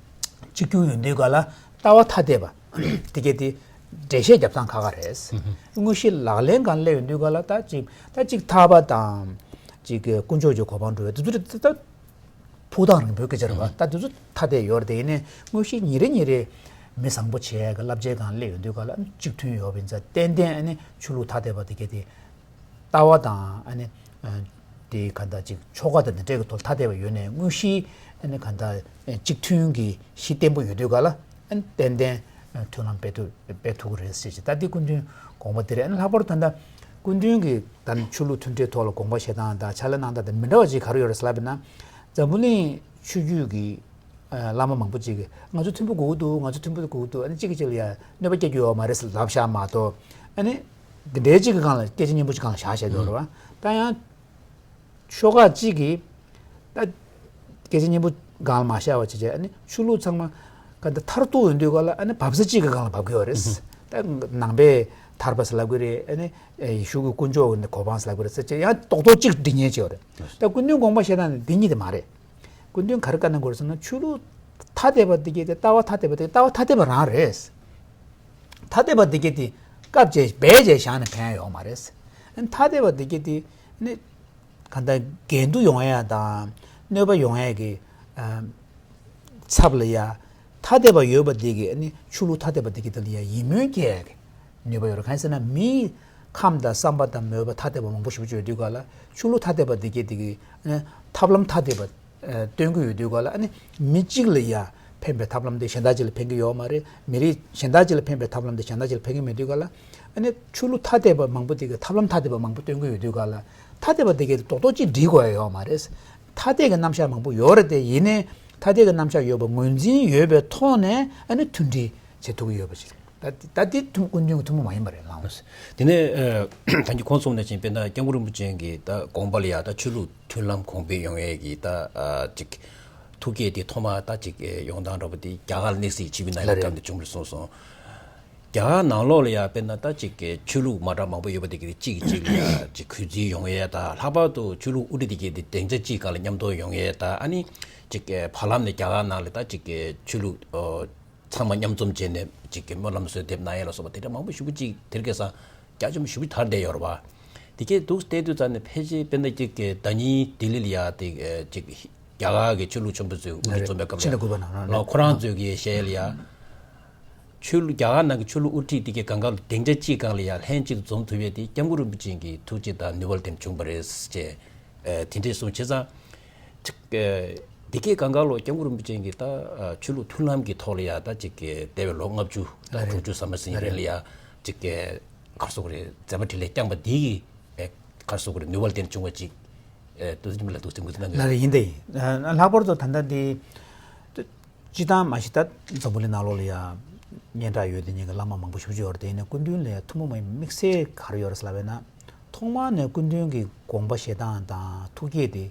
གཅིག་གྱུར་ཡོང་དུས་ག་ལ་ལྟ་བ་ཐ་དད་པ་དེ་གས་དེ་འགྲེལ་བཤད་རྒྱབ་སྟངས་ཁག་ཁག་རེད། དངོས་གཞི་ལག་ལེན་སྒང་སླེབས་ཡོང་དུས་ག་ལ་ད་ཅིག་ད་ཅིག་ཐར་པ་དང་ཅིག་དཀོན་མཆོག་གི་གོ་འཕང་འགྲོ་བའི་དེ་ཚོ་ད་ཕུགས་དང་རིང་པོའི་སྐད་ཆ་རེད་བ། ད་དེ་ཚོ་ཐ་དད་ཡོད་རེད། དེ་ཡིན་ནའི་དངོས་གཞི་ཉིན་རེ་ཉིན་རེ་མི་བཟང་པོ་བྱེད་ཡ་གི་བསླབ་བྱའི་སྒང་སླེབས་ཡོང་དུས་ག་ལ་གཅིག་མཐུན་ཡོད་པ་ཡིན་ཙང་ཏན་ཏན་ཨ་ནི་ཆོས་ལུགས་ཐ་དད་པ་དེ་གས་དེ། ལྟ་བ་དང་ཨ་ནི་ཨ་དེ་ག་འདྲ་ཅིག་ཆོ་ག་དང་དེ་འདྲའི་གི་ཐོག་ཐ་དད་པ་ཡོད་ནའི་དངོས་གཞི་ཨ་ནི་ག་འདྲ་གཅིག་མཐུན་གྱི་གཞི་བརྟན་པོ་ཡོད་དུས་ག་ལ་ཨ་ནི་ཏན་ཏན་མཐུན་ལམ་སྤེལ་ཐུབ་སྤེལ་ཐུབ་ཀྱི་རེད་ཟེར་ཅིག་ད་དེ་སྐུ་མདུན་དགོངས་པ་དེ་རེད། ཨ་ནི་ལྷག་པར་དུ་ད་ལྟ་སྐུ་མདུན་གྱི་ད་ནི་ཆོས་ལུགས་མཐུན་སྒྲིལ་ཐོག་ལ་དགོངས་པ་བཞེས་སྟངས་དང་ཕྱག་ལས་གནང་སྟངས་དེ་མི་འདྲ་བ་ཅིག་ག་རེ་ཡོད་རེད་ཟེར་ལབ་པ་ན། འཛམ་བུ་གླིང་ཆོས་བརྒྱུད་ཀྱི་བླ་མ་མང་པོ་ཅིག་གིས་ང་ཚོ་མཐུན་པོ་དགོས་ཀྱི་འདུག་ང་ཚོ་མཐུན་པོ་དགོས་ཀྱི་འདུག་ཨ་ནི་གཅིག་གིས་གཅིག་ལ་ཡ་གནོད་པ་སྐྱེལ་རྒྱུ་ཡོད་མ་རེད་ཟེར་ལབ་བཞག་མ་གཏོགས། ཨ་ནི་འདི་འདྲའི་གཅིག་གི་སྒང་ལ་སྐད་ཆ་སྙན་པོ་ཅིག་སྒང་ལ་བཞག་བཞག་ཡོད་རེད་བ། ད་ཡང་ཤོག་ཁག་གཅིག་གིས་ད་སྐད་ཆ་སྙན་པོ་སྒང་ལ་མ་བཞག་པ་བྱས་བྱས་ཨ་ནི་ཆོས་ལུགས་ཚང་མ་ག་འདྲ་མཐར་གཏུགས་ཡོང་དུས་ག་ལ་ཨ་ནི་འབབ་ས་གཅིག་གི་སྒང་ལ་འབབ་ཀྱི་ཡོད་རེད། ད་ནང་པའི་ཐར་པ་ཟེར་ལབ་ཀྱི་རེད། ཨ་ནི་ཡེ་ཤུ་གི་དཀོན་མཆོག་གི་གོ་འཕང་ཟེར་ལབ་ཀྱི་རེད་ཟེར་བྱས་ཡང་རྡོག་རྡོག་གཅིག་སྒྲིལ་མཁན་ཅིག་ཡོད་རེད། ད་སྐུ་མདུན་དགོངས་པ་བཞེས་སྟངས་ནི་འདི་གཉིས་དེ་མ་རེད། སྐུ་མདུན་ག་རེ་བཀའ་གནང་དགོས་རེད་ཟེར་ན་ཆོས་ལུགས་ཐ་དད་པ་འདི་གས་དེ་ལྟ་བ་ཐ་དད་པ་དེ་ལྟ་བ་ཐ་དད་པ་རང་རེད། ཐ་དད་པ་འདི་གས་དེ་སྐབས་བྱས་སྦས་བྱས་བཞག་ནས་ཕན་ཡ་ཡོད་མ་རེད། ཐ་དད་པ་འདི་གས་དེ་ནི་གང་ལྟར་འགལ་འདུ་ཡོང་ཡ་དང་གནོད་པ་ཡོང་ཡ་གི་ཨ་ཚབ་ལ་ཡ་ཐ་དད་པ་ཡོད་པ་འདི་གས་ནི་ཆོས་ལུགས་ཐ་དད་པ་འདི་གས་དེ་ལ་ཡ་ཡིད་སྨོན་སྐྱེ་ཡ་གི་ནུས་པ་ཡོད་རེད། གང་ཡིན་ཟེར་ན་མིའི་ཁམས་དང་བསམ་པ་དང་མོས་པ་ཐ་དད་པ་མང་པོ་ཞེ་པོ་ཅིག་ཡོད་དུས་ག་ལ་ཆོས་ལུགས་ཐ་དད་པ་འདི་གས་འདི་གས་ཐབས་ལམ་ཐ་དད་པ་སྟོན་གྱི་ཡོད་དུས་ག་ལ་ཨ་ནི་མི་གཅིག་ལ་ཡ་ཕན་པའི་ཐབས་ལམ་དེ་གཞན་དག་ཅིག་ལ་ཕན་གྱི་ཡོད་མ་རེད། མི་རིགས་གཞན་དག་ཅིག་ལ་ཕན་པའི་ཐབས་ལམ་དེ་གཞན་དག་ཅིག་ལ་ཕན་གྱི་མེད་དུས་ག་ལ་ཨ་ནི་ཆོས་ལུགས་ཐ་དད་པ་མང་པོ་འདི་གས་ཐབས་ལམ་ཐ་དད་པ་མང་པོ་སྟོན་གྱི་ཡོད་དུས་ག་ལ་ཐ་དད་པ་འདི་གས་རྡོག་རྡོག་གཅིག་སྒྲིལ་དགོས་ཡ་ཡོད་མ་རེད། ཐ་དད་ཀྱི་རྣམ་གཞག་མང་པོ་ཡོད་རེད་དེ་ཡིན་ནའི་ཐ་དད་ཀྱི་རྣམ་གཞག་ཡོད་པ་ངོས་འཛིན་ཡོད་པའི་ཐོག་ནས་ཨ་ནི་མཐུན་སྒྲིལ་བྱེད་ཐུབ་ཀྱི་ཡོད་པ་ཞིག་རེད། ད་ད་འདི་ཐུན་སྐུ་མདུན་གྱི་ཐུན་མོང་མ་ཡིན་པ་རེད་ལགས། དེ་ནས་ད་གིན་ཁོང་གསུངས་ནང་བཞིན་དཔེར་ན་སྐྱབས་མགོན་རིན་པོ་ཆེ་གིས་ད་དགོངས་པ་ལ་ཡ་ད་ཆོས་ལུགས་མཐུན་ལམ་གོང་འཕེལ་ཡོང་ཡས་ཀྱི་ད་ཅིག་ཐུགས་བསྐྱེད་དེ་ཐོག་མ་ད་ཅིག་ཡོང་སྟངས་འདྲ་པོ་དེ་རྒྱ་གར་གནས་སྲིད་ཆིབས་བསྒྱུར་གནང་ཡོད་སྐབས་ནས་བྱུང་རེད་གསུངས་སོང་། རྒྱ་གར་ནང་ལོགས་ལ་ཡ་དཔེར་ན་ད་ཅིག་གི་ཆོས་ལུགས་མ་འདྲ་མང་པོ་ཡོད་པ་དེ་གི་གཅིག་གིས་གཅིག་ལ་ཡ་ཅིག་གུས་བརྩི་ཡོང་ཡས་ད། ལྷག་པར་དུ་ཆོས་ལུགས་དབུ་ཁྲིད་དེ་གི་དེ་སྡིངས་ཆ་གཅིག་སྒང་ལ་མཉམ་དུ་ཡོང་ཡས་ད། ཨ་ནི་ཅིག་གི་བར་ལམ་ནས་རྒྱ་གར་ནང་ལ་ད་ཅིག་གི་ཆོས་ལུགས་ཨོ་ཚང་མ་མཉམ་འཛོམས་བྱས་ནས་ཅིག་གི་སྨོན་ལམ་གསོལ་འདེབས་གནང་ཡས་ལ་སོགས་པ་དེ་འདྲ་མང་པོ་ཞེ་པོ་ཅིག་དེ་རིང་ཁ་སང་རྒྱ་ཆེན་པོ་ཞེ་པོ་དར་བསྡད་ཡོད་རེད་པ། དེ་གས་འདུག་བལྟས་དུས་ཙམ་ནས་ཕལ་ཆེར་དཔེར་ན་ཅིག་གི་ཟླ་ཉིན་ལྡི་ལི་ལ་ཡ་དེ་ཅིག་རྒྱ་གར་གི་ཆོས་ལུགས་ཆེན་པོ་ཚོའི་དབུ་ཁྲིད་འཛོམས་པའི་སྐབས་ཕྱི་ཟླ་དགུ་པ་ནང་ལ་ལ་ཁོ་རང་ཚོས་ཀྱི་བཤད་ཡས་ལ་ཡ། ཆོས་ལུགས་རྒྱ་གར་ནང་གི་ཆོས་ལུགས་དབུ་ཁྲིད་དེ་གའི་སྒང་ག་ལ་སྡིངས་ཆ་གཅིག་སྒང་ལ་ཡ་ལྷན་ཅིག་ཏུ་འཛོམས་ཐུབ་ཡས་དེ་སྐྱབས་མགོན་རིན་པོ་ཆེ་གི་ཐུགས་རྗེ་དང་ནུས་པ་ལ་བརྟེན་བྱུང་བ་རེད་ཅེས། ཨ་དེ་འདྲས་གསུངས་བྱས་ཙང་། ཅིག་ཨ་དེ་གའི་སྒང་ག་ལ་སྐྱབས་མགོན་རིན་པོ་ཆེ་གིས་ད་ཨ་ཆོས་ལུགས་མཐུན་ལམ་གྱི་ཐོག་ལ་ཡ་ད་ཅིག་གི་འདས་པའི་ལོ་ལྔ་བཅུ་ལ་རེད། དྲུག་ཅུ་ཟམ་པ་ཟིན་ལ་རེད། རིང་ལ་ཡ་ཅིག་གི་ག་རེ་ཟེར་དགོས་རེད། མཛད་པ་འཕྲིན་ལས་བསྐྱངས་པ་འདི་གི་ཨེ་ག་རེ་ཟེར་དགོས་རེད། ནུས་པ་ལ་བརྟེན་བྱུང་བ་ཅིག་ཨེ་ཏུ་ཙི་མི་ལ་ཏུ་ཙི་མི་ཙི་ན་ལ་རེ་ཡིན་ཏེ། ལྷག་པར་དུ་ད་ལྟ་འདི་སྤྱི་བཏང་མ་གཞི་ད་འཛམ་བུ་གླིང་ནང་ལོགས་ལ་ཡ་སྙན་གྲགས་ཡོད་དེ་ཉིད་ཀྱི་བླ་མ་མང་པོ་ཞེ་པོ་ཅིག་ཡོད་རེད་དེ། ཡིན་ནའི་སྐུ་མདུན་ལ་ཡ་ཐུན་མོང་མ་ཡིན་དམིགས་བསལ་ག་རེ་ཡོད་རེད་ཟེར་ལབ་པ་ཡིན་ན། ཐོག་མར་ནས་སྐུ་མདུན་གྱི་དགོངས་པ་བཞེས་སྟངས་དང་ཐུགས་བསྐྱེད་དེ་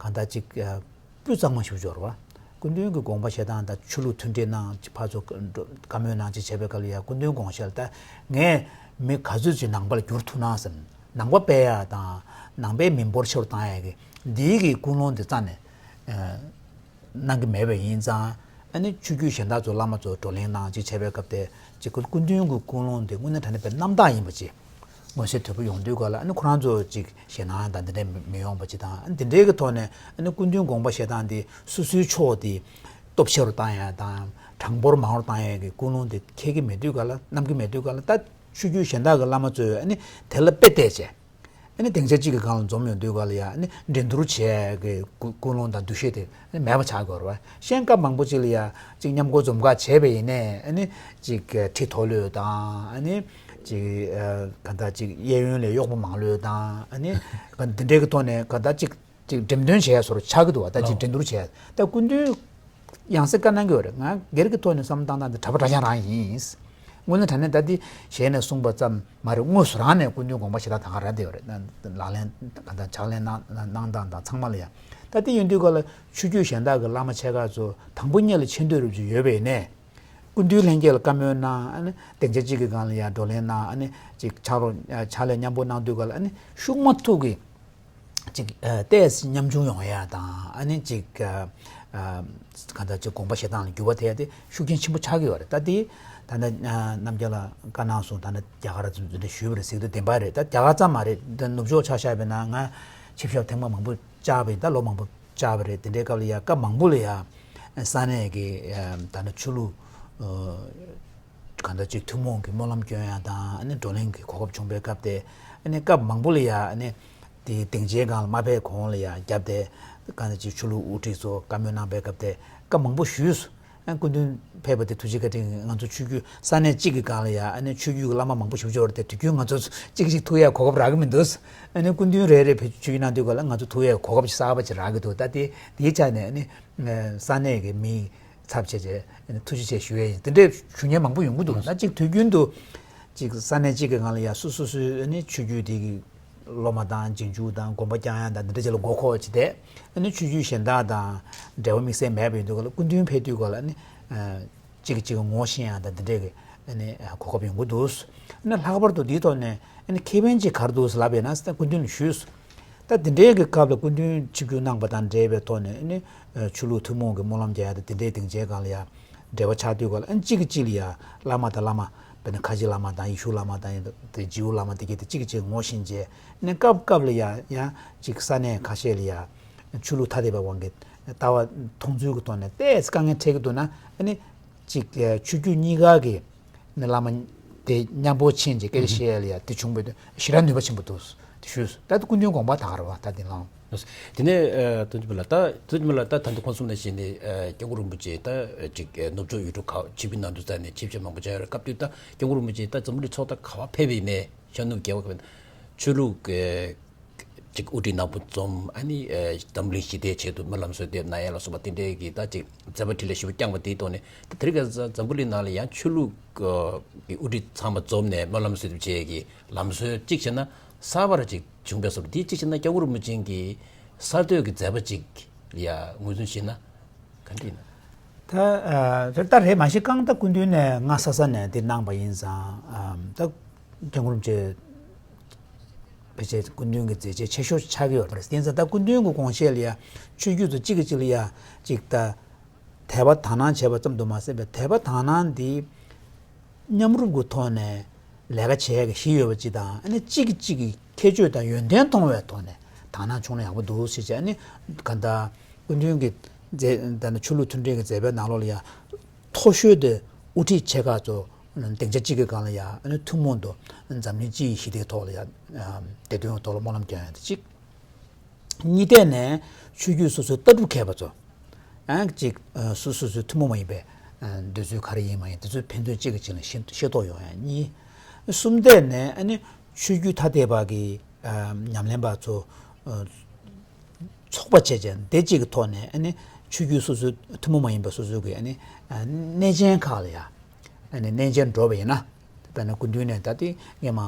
གང་ལྟར་ཅིག་ཨ་སྤུས་གཙང་མ་ཞིག་འབྱོར་བ། སྐུ་མདུན་གྱི་དགོངས་པ་བཞེས་སྟངས་དང་ཆོས་ལུགས་མཐུན་འབྲེལ་གནང་ཅིག་ཕར་ཚུར་བཀའ་མོལ་གནང་ཅིག་བྱས་པའི་སྐབས་ལ་ཡ་སྐུ་མདུན་དགོངས་བཞེས་ལ་ད་ངས་མི་ག་ཚོད་ཅིག་ནང་པ་ལ་བསྒྱུར་ཐུབ་ན་ཟེར། ནང་པ་སྤེལ་ཡ་དང་ནང་པའི་མི་འབོར་ཆེ་རུ་བཏང་ཡ་གི་འདིའི་གི་ཀུན་སློང་འདི་རྩ་ནས་ཨ་གནང་གི་མེད་པ་ཡིན་ཙང་། ཨ་ནི་ཆོས་བརྒྱུད་གཞན་དག་ཚོ་བླ་མ་ཚོ་བགྲོ་གླེང་གནང་ཅིག་བྱས་པའི་སྐབས་དེ་ཅིག་སྐུ་མདུན་གྱི་ཀུན་སློང་དེ་དངོས་གནས་དྲང་གནས་པའི་རྣམ་དག་ཡིན་པ་ཅིག་མངོན་གསལ་དོད་པོ་ཡོང་དུས་ག་ལ། ཨ་ནི་ཁོ་རང་ཚོ་ཅིག་ཞེད་སྣང་དང་འདི་འདྲ་མི་མི་ཡོང་པ་ཅིག་དང་། ཨ་ནི་འདི་འདྲའི་གི་ཐོག་ནས་ཨ་ནི་སྐུ་མདུན་དགོངས་པ་བཞེས་སྟངས་དེ་སོ་སོའི་ཕྱོགས་དེ་སྟོབས་ཆེ་རུ་བཏང་ཡ་དང་གྲངས་འབོར་མང་རུ་བཏང་ཡ་གི་ཀུན་སློང་དེ་འཁྱེར་གྱི་མེད་དུས་ག་ལ། བསྣམས་ཀྱི་མེད་དུས་ག་ལ། ད་ཆོས་བརྒྱུད་གཞན་དག་གི་བླ་མ་ཚོས་ཨ་ནི་དེ་ལ་དཔེ་བལྟས་བྱས། ཨ་ནི་སྡིངས་ཆ་གཅིག་གི་སྒང་ལ་འཛོམས་ཡོང་དུས་ག་ལ་ཡ། ཨ་ནི་འགྲན་བསྡུར་བྱེད་ཀྱི་ཀུ་ཀུན་སློང་དང་འདུ་ཤེས་དེ་ཨ་ནི་མེད་པ་ཆགས་ཀྱི་ཡོད་རེད་བ། གཞན་སྐབས་མང་པོ་ཅིག་ལ་ཡ་ཅིག་མཉམ་འགོ་འཛོམས་ག་བྱས་པ་ཡིན་ནའི། ཨ་ནི་ཅིག་ཁྲི་མཐོ་ལོས་དང་། ཨ་ནི་ཅིག་ཨ་ག་ད་ཅིག་གཡས་གཡོན་ལ་གཡོག་པོ་མང་ལོས་དང་། ཨ་ནི་ག་འདི་འདྲའི་གི་ཐོག་ནས་ག་ད་ཅིག་ཅིག་འགྲེམས་སྟོན་བྱས་བཟོ་འདྲ་ཆགས་ཀྱི་འདུག་བ། ད་ཅིག་ལའོ། འགྲན་བསྡུར་བྱས། ད་སྐུ་མདུན་ཡང་སེ་བཀའ་གནང་གི་ཡོད་རེད། ང་སྒེར་གྱི་ཐོག་ནས་བསམ་བློ་བཏང་སྟངས་འདི་གྲྭ་པ་གྲྭ་རྐྱང་རང་ཡིན། དངོས་གནས་དྲང་གནས་ད་འདི་ཞལ་ནས་གསུངས་པ་ཙམ་མ་རེད། དངོས་སུ་རང་ནས་སྐུ་མདུན་དགོངས་པ་བཞེས་སྟངས་ད་ག་རང་བསྡད་ཡོད་རེད། ད་ལག་ལེན་ག་ད་ཕྱག་ལེན་གནང་གནང་སྟངས་དང་ཚང་མ་ལ་ཡ། ད་འདི་ཡིན་དུས་ག་ལ་ཆོས་བརྒྱུད་གཞན་དག་གི་བླ་མ་ཆེ་ཁག་ཚོ་དང་པོ་ཉིད་ལ་ཆེ་འདོད་རུ་ཅིག་ཡོད་པ་ཡིན་ནའི། སྐུ་མདུན་ལྷན་རྒྱས་ལ་བཀའ་མོལ་གནང་། ཨ་ནི་སྡིངས་ཆ་གཅིག་གི་སྒང་ལ་ཡ་བགྲོ་གླེང་གནང་། ཨ་ནི་ཅིག་ཕྱག་རོགས་ཕྱག་ལས་མཉམ་པོ་གནང་དུས་ག་ལ། ཨ་ནི་ཤུགས་མ་ཐུག་གི་ཅིག་ཨ་ཏོག་ཙམ་ཉམ་ཆུང་ཡོང་ཡ་དང་། ཨ་ནི་ཅིག་ཨ་ཨ་གང་ལྟར་ཅིག་དགོངས་པ་བཞེས་སྟངས་ལ་འགྱུར་བ་ཐེབས་ཏེ་ཤུགས་རྐྱེན་ཆེན་པོ་ཆགས་ཀྱི་ཡོད་རེད། ད་དེ་ད་ནི་ཨ་རྣམ་རྒྱལ་ལགས་བཀའ་གནང་སོང་། ད་ནི་རྒྱ་གར་ཚོ་འཛུལ་འདྲ་ཞུས་པ་རེད་ཟེར་གྱི་འདུག་བདེན་པ་རེད། ད་རྒྱ་གར་ཙམ་མ་རེད། ད་ནུབ་ཕྱོགས་ཆ་བཞག་པ་ཡིན་ན། ང་ཆིབས་ཞབས་ཐེངས་མ་མང་པོ་བཅར་བ་ཡིན། ད་ལོ་མང་པོ་བཅར་བ་རེད། དེ་འདྲའི་སྐབས་ལ་ཡ་སྐབས་མང་པོ་ལ་ཡ་ས་གནས་ཀྱི་ཨ་ད་ནི་ཆོས་ལུགས་ཨ་གང་ལྟར་ཅིག་ཐུན་མོང་གི་སྨོན་ལམ་སྐྱོན་ཡ་དང་། ཨ་ནི་བགྲོ་གླེང་གི་གོ་སྐབས་བྱུང་པའི་སྐབས་དེ། ཨ་ནི་སྐབས་མང་པོ་ལ་ཡ་ཨ་ནི་དེའི་སྡིངས་ཆའི་སྒང་ལ་མ་ཕེབས་གོང་ལ་ཡ་བརྒྱབ་སྟེ་གང་ལྟར་ཅིག་ཆོས་ལུགས་དབུ་ཁྲིད་ཚོ་བཀའ་མོལ་གནང་པའི་སྐབས་དེ་སྐབས་མང་པོ་ཞུས་སོང་། ཨ་སྐུ་མདུན་ཕེབས་པ་དེ་ཐུགས་རྗེ་བཀའ་དྲིན། ང་ཚོ་ཆོས་བརྒྱུད་ས་གནས་གཅིག་གི་སྒང་ལ་ཡ་ཨ་ནི་ཆོས་བརྒྱུད་ཀྱི་བླ་མ་མང་པོ་ཞེ་པོ་ཅིག་ཡོད་རེད་དེ། དུས་རྒྱུན་ང་ཚོ་གཅིག་གཅིག་ཐུག་ཡ་གོ་སྐབས་རག་གི་མི་འདུག་ཨ་ནི་སྐུ་མདུན་རེ་རེ་བེད་སྤྱོད་གནང་དུས་ག་ལ་ང་ཚོ་ཐུག་ཡ་གོ་སྐབས་ཅིག་གསར་པ་ཅིག་རག་གི་འདུག་ད་དེ་དེའི་ཆ་ནས་ཨ་ནི་ས་གནས་ཀྱི་མིའི་ཚབ་བྱས་བྱས་ཨ་ནི་ཐུགས་རྗེ་ཆེ་ཞུ་ཡ་ཡིན། དེ་འདྲའི་ཞུ་མཁན་མང་པོ་ཡོང་གི་འདུག་ད་གཅིག་དུས་རྒྱུན་དུ་གཅིག་ས་གནས་གཅིག་གི་སྒང་ལ་ཡ་སོ་སོ་སོའི་ཨ་ནི་ཆོས་བརྒྱུད་དེ་གི་སློབ་མ་དང་རྗེས་འཇུག་དང་དགོན་པ་བསྐྱང་ཡ་དང་འདི་འདྲ་ཅིག་ལ་མགོ་འཁོར་བ་ཅིག་བསྡད། ཨ་ནི་ཆོས་བརྒྱུད་གཞན་དག་དང་འབྲེལ་བ་དམིགས་བསལ་མེད་པ་ཡིན་དུས་ག་ལ་སྐུ་མདུན་ཕེབས་དུས་ག་ལ་ཨ་ནི་ཨ་གཅིག་གིས་གཅིག་གི་ངོ་ཤེས་ཡ་དང་འདི་འདྲའི་གི་ཨ་ནི་གོ་སྐབས་ཡོང་གི་འདུག་ཨ་ནི་ལྷག་པར་དུ་འདིའི་ཐོག་ནས་ཨ་ནི་ཁེ་ཕན་ཅིག་ག་རེ་འདུག་ལབ་པ་ཡིན་ན། སྐུ་མདུན་ལ་ཞུས་སོང་། ད་འདི་འདྲའི་གི་སྐབས་ལ་སྐུ་མདུན་ཆིབས་བསྒྱུར་གནང་པ་དང་འབྲེལ་བའི་ཐོག་ནས་ཨ་ནི་ཆོས་ལུགས་ཐུན་མོང་གི་སྨོན་ལམ་རྒྱག་ཡ་དང་འདི་འདྲའི་སྡིངས་ཆའི་སྒང་ལ་ཡ་འབྲེལ་བ་ཆགས་དུས་ག་ལ། ཨ་ནི་གཅིག་གིས་གཅིག་ལ་ཡ་བླ་མ་དང་བླ་མ་དཔེར་ན་ཁ་ཆེ་བླ་མ་དང་ཡེ་ཤུ་བླ་མ་དང་དེ་ཇིའུ་བླ་མ་དེ་གས་དེ་གཅིག་གིས་གཅིག་ངོ་ཤེས་བྱས། ཨ་ནི་སྐབས་སྐབས་ལ་ཡ་ཡང་གཅིག་ས་གནས་ཁ་ཤས་ལ་ཡ་ཆོས་ལུགས་ཐ་དད་པའི་དབང་གིས་ལྟ་བ་མཐོང་ཚུལ་གྱི་ཐོག་ནས་ཏོག་ཙམ་དཀའ་ངལ་འཕྲད་ཀྱི་འདུག་ན། ཨ་ནི་གཅིག་ཆོས་བརྒྱུད་གཉིས་ཀ་གི་ནི་བླ་མ་དེ་མཉམ་པོ་ཕྱིན་ཅིག་སྐད་ཆ་བཤད་ཡ་ལ་ཡ་དེ་བྱུང་བས་ཞེ་དྲག་ནུས་པ་ཆེན་པོ་འདུག་དེ་ཞུས། ད་ལྟ་སྐུ་མདུན་དགོངས་པ་ད་ག་རེ་བ་ད་དེ་ལངས། དེ་ནས་ཨ་ཐུགས་རྗེ་ཆེ་ལགས། ད་ཐུགས་རྗེ་ཆེ་ལགས། ད་ད་ལྟ་ཁོང་གསུངས་ནང་བཞིན་ནི་ཨ་སྐྱབས་མགོན་རིན་པོ་ཆེ་ད་ཅིག་ཨ་ནུབ་ཕྱོགས་ཡུལ་གྲུ་ཁག་ཆིབས་བསྒྱུར་གནང་དུས་ཙམ་ནས་ཆིབས་ཞབས་མང་པོ་བཅར་ཡོད་རེད། སྐབས་དེར་ད་སྐྱབས་མགོན་རིན་པོ་ཆེ་ད་འཛམ་བུ་གླིང་ཕྱོགས་མཐའ་ག་པར་ཕེབས་པ་ཡིན་ནའི་ཤར་ནུབ་རྒྱལ་བ་ཁག་ཆོས་ལུགས་ཀྱི་ཅིག་དབུ་ཁྲིད་ནག་པོ་འཛོམས། ཨ་ནི་ཨ་འཛམ་གླིང་ཞི་བདེའི་ཆེད་དུ་སྨོན་ལམ་གསོལ་འདེབས་གནང་ཡས་ལ་སོགས་པ་དེ་འདྲའི་གི་ད་ཅིག་མཛད་པ་འཕྲིན་ལས་ཞེ་པོ་བསྐྱངས་པ་དེའི་ཐོག་ནས། ད་དེ་རིང་ཁ་སང་འཛམ་བུ་གླིང་ནང་ལ་ཡང་ཆོས་ལུགས་ཀྱི་དབུ་ཁྲིད་ཚང་མ་འཛོམས་ནས་སྨོན་ལམ་གསོལ་འདེབས་བྱེད་ཡས་ཀྱི་ལམ་སྲོལ་གཅིག་བྱས་ན་གསར་པ་ར་ཅིག་བྱུང་བས་སོ། འདི་གཅིག་བྱས་ན་སྐྱབས་མགོན་རིན་པོ་ཆེ་གི་གསར་གཏོད་ཀྱི་མཛད་པ་ཅིག་ལ་ཡ་ངོས་འཛིན་བྱས་ན་ག་འདྲ་ཡིན་ན། ད་ཨ་ད་རེད་མ་གཞི་རྐང་ད་སྐུ་མདུན་ནས་སྔ་ས་ས་ནས་འདི་གནང་པ་ཡིན་ཙང་ཨ་ད་སྐྱབས་མགོན་རིན་པོ་ཆེ་ཕལ་ཆེར་སྐུ་མདུན་གྱི་མཛད་རྗེས་ཆེ་ཤོས་ཆགས་ཀྱི་ཡོད་རེད། དེ་ཡིན་ཙང་ད་སྐུ་མདུན་གྱི་དགོངས་བཞེད་ལ་ཡ་ཆོས་བརྒྱུད་ཚོ་གཅིག་གིས་གཅིག་ལ་ཡ་གཅིག་ད་དད་པ་དག་སྣང་བྱས་པ་ཙམ་དུ་མ་ཟད་པའི་དད་པ་དག་སྣང་འདི་མཉམ་རུབ་ཀྱི་ཐོག་ནས་ལས་ཀ་བྱེད་ཡག་གི་གཞི་ཡོད་པ་ཅིག་དང་ཨ་ནི་གཅིག་གིས་གཅིག་གི་ཁྱད་ཆོས་དང་ཡོན་ཏན་མཐོང་བའི་ཐོག་ནས་དག་སྣང་བྱུང་ན་ཡག་པོ་འདུག་ཟེར་བྱས། ཨ་ནི་གང་ལྟར་སྐུ་མདུན་གྱི་མཛད་ད་ནི་ཆོས་ལུགས་མཐུན་སྒྲིལ་གྱི་མཛད་པའི་ནང་ལོགས་ལ་ཡང་མཐོ་ཤོས་དེ་དབུ་ཁྲིད་ཆེ་ཁག་ཚོ་སྡིངས་ཆ་གཅིག་གི་སྒང་ལ་ཡང་ཨ་ནི་ཐུན་མོང་དུ་འཛམ་གླིང་སྤྱི་ཡི་ཞི་བདེའི་ཐོག་ལ་ཡང་བདེ་དོན་གྱི་ཐོག་ལ་སྨོན་ལམ་སྐྱོན་ཡག་དེ་གཅིག་གཉིས་ཐད་ནས་ཆོས་བརྒྱུད་སོ་སོའི་ལྟ་གྲུབ་མཁས་པ་ཚོ་ཡང་གཅིག་སོ་སོ་སོའི་ཐུན་མོང་མ་ཡིན་པའི་འདོད་ཚུལ་ག་རེ་ཡིན་མ་ཡིན་དེ་ཚོའི་ཕན་ཚུན་གཅིག་གིས་གཅིག་ལ་ཤེས་ཤེས་རྟོགས་ཡོང་ཡག་གཉིས། གསུམ་ཐད་ནས་ཨ་ནི་ཆོས་བརྒྱུད་ཐ་དད་པ་གི་ཉམས་ལེན་པ་ཚོ་ཚོགས་པ་བྱས་བྱས་དེ་གཅིག་གི་ཐོག་ནས་ཨ་ནི་ཆོས་བརྒྱུད་སོ་སོའི་ཐུན་མོང་མ་ཡིན་པ་སོ་སོའི་གི་ཨ་ནི་གནས་ཆེན་ཁག་ལ་ཡང་ཨ་ནི་གནས་མཇལ་འགྲོ་བ་ཡིན་ན། དཔེར་ན་སྐུ་མདུན་ནས་ད་ལྟའི་སྔས་མ་ཨ་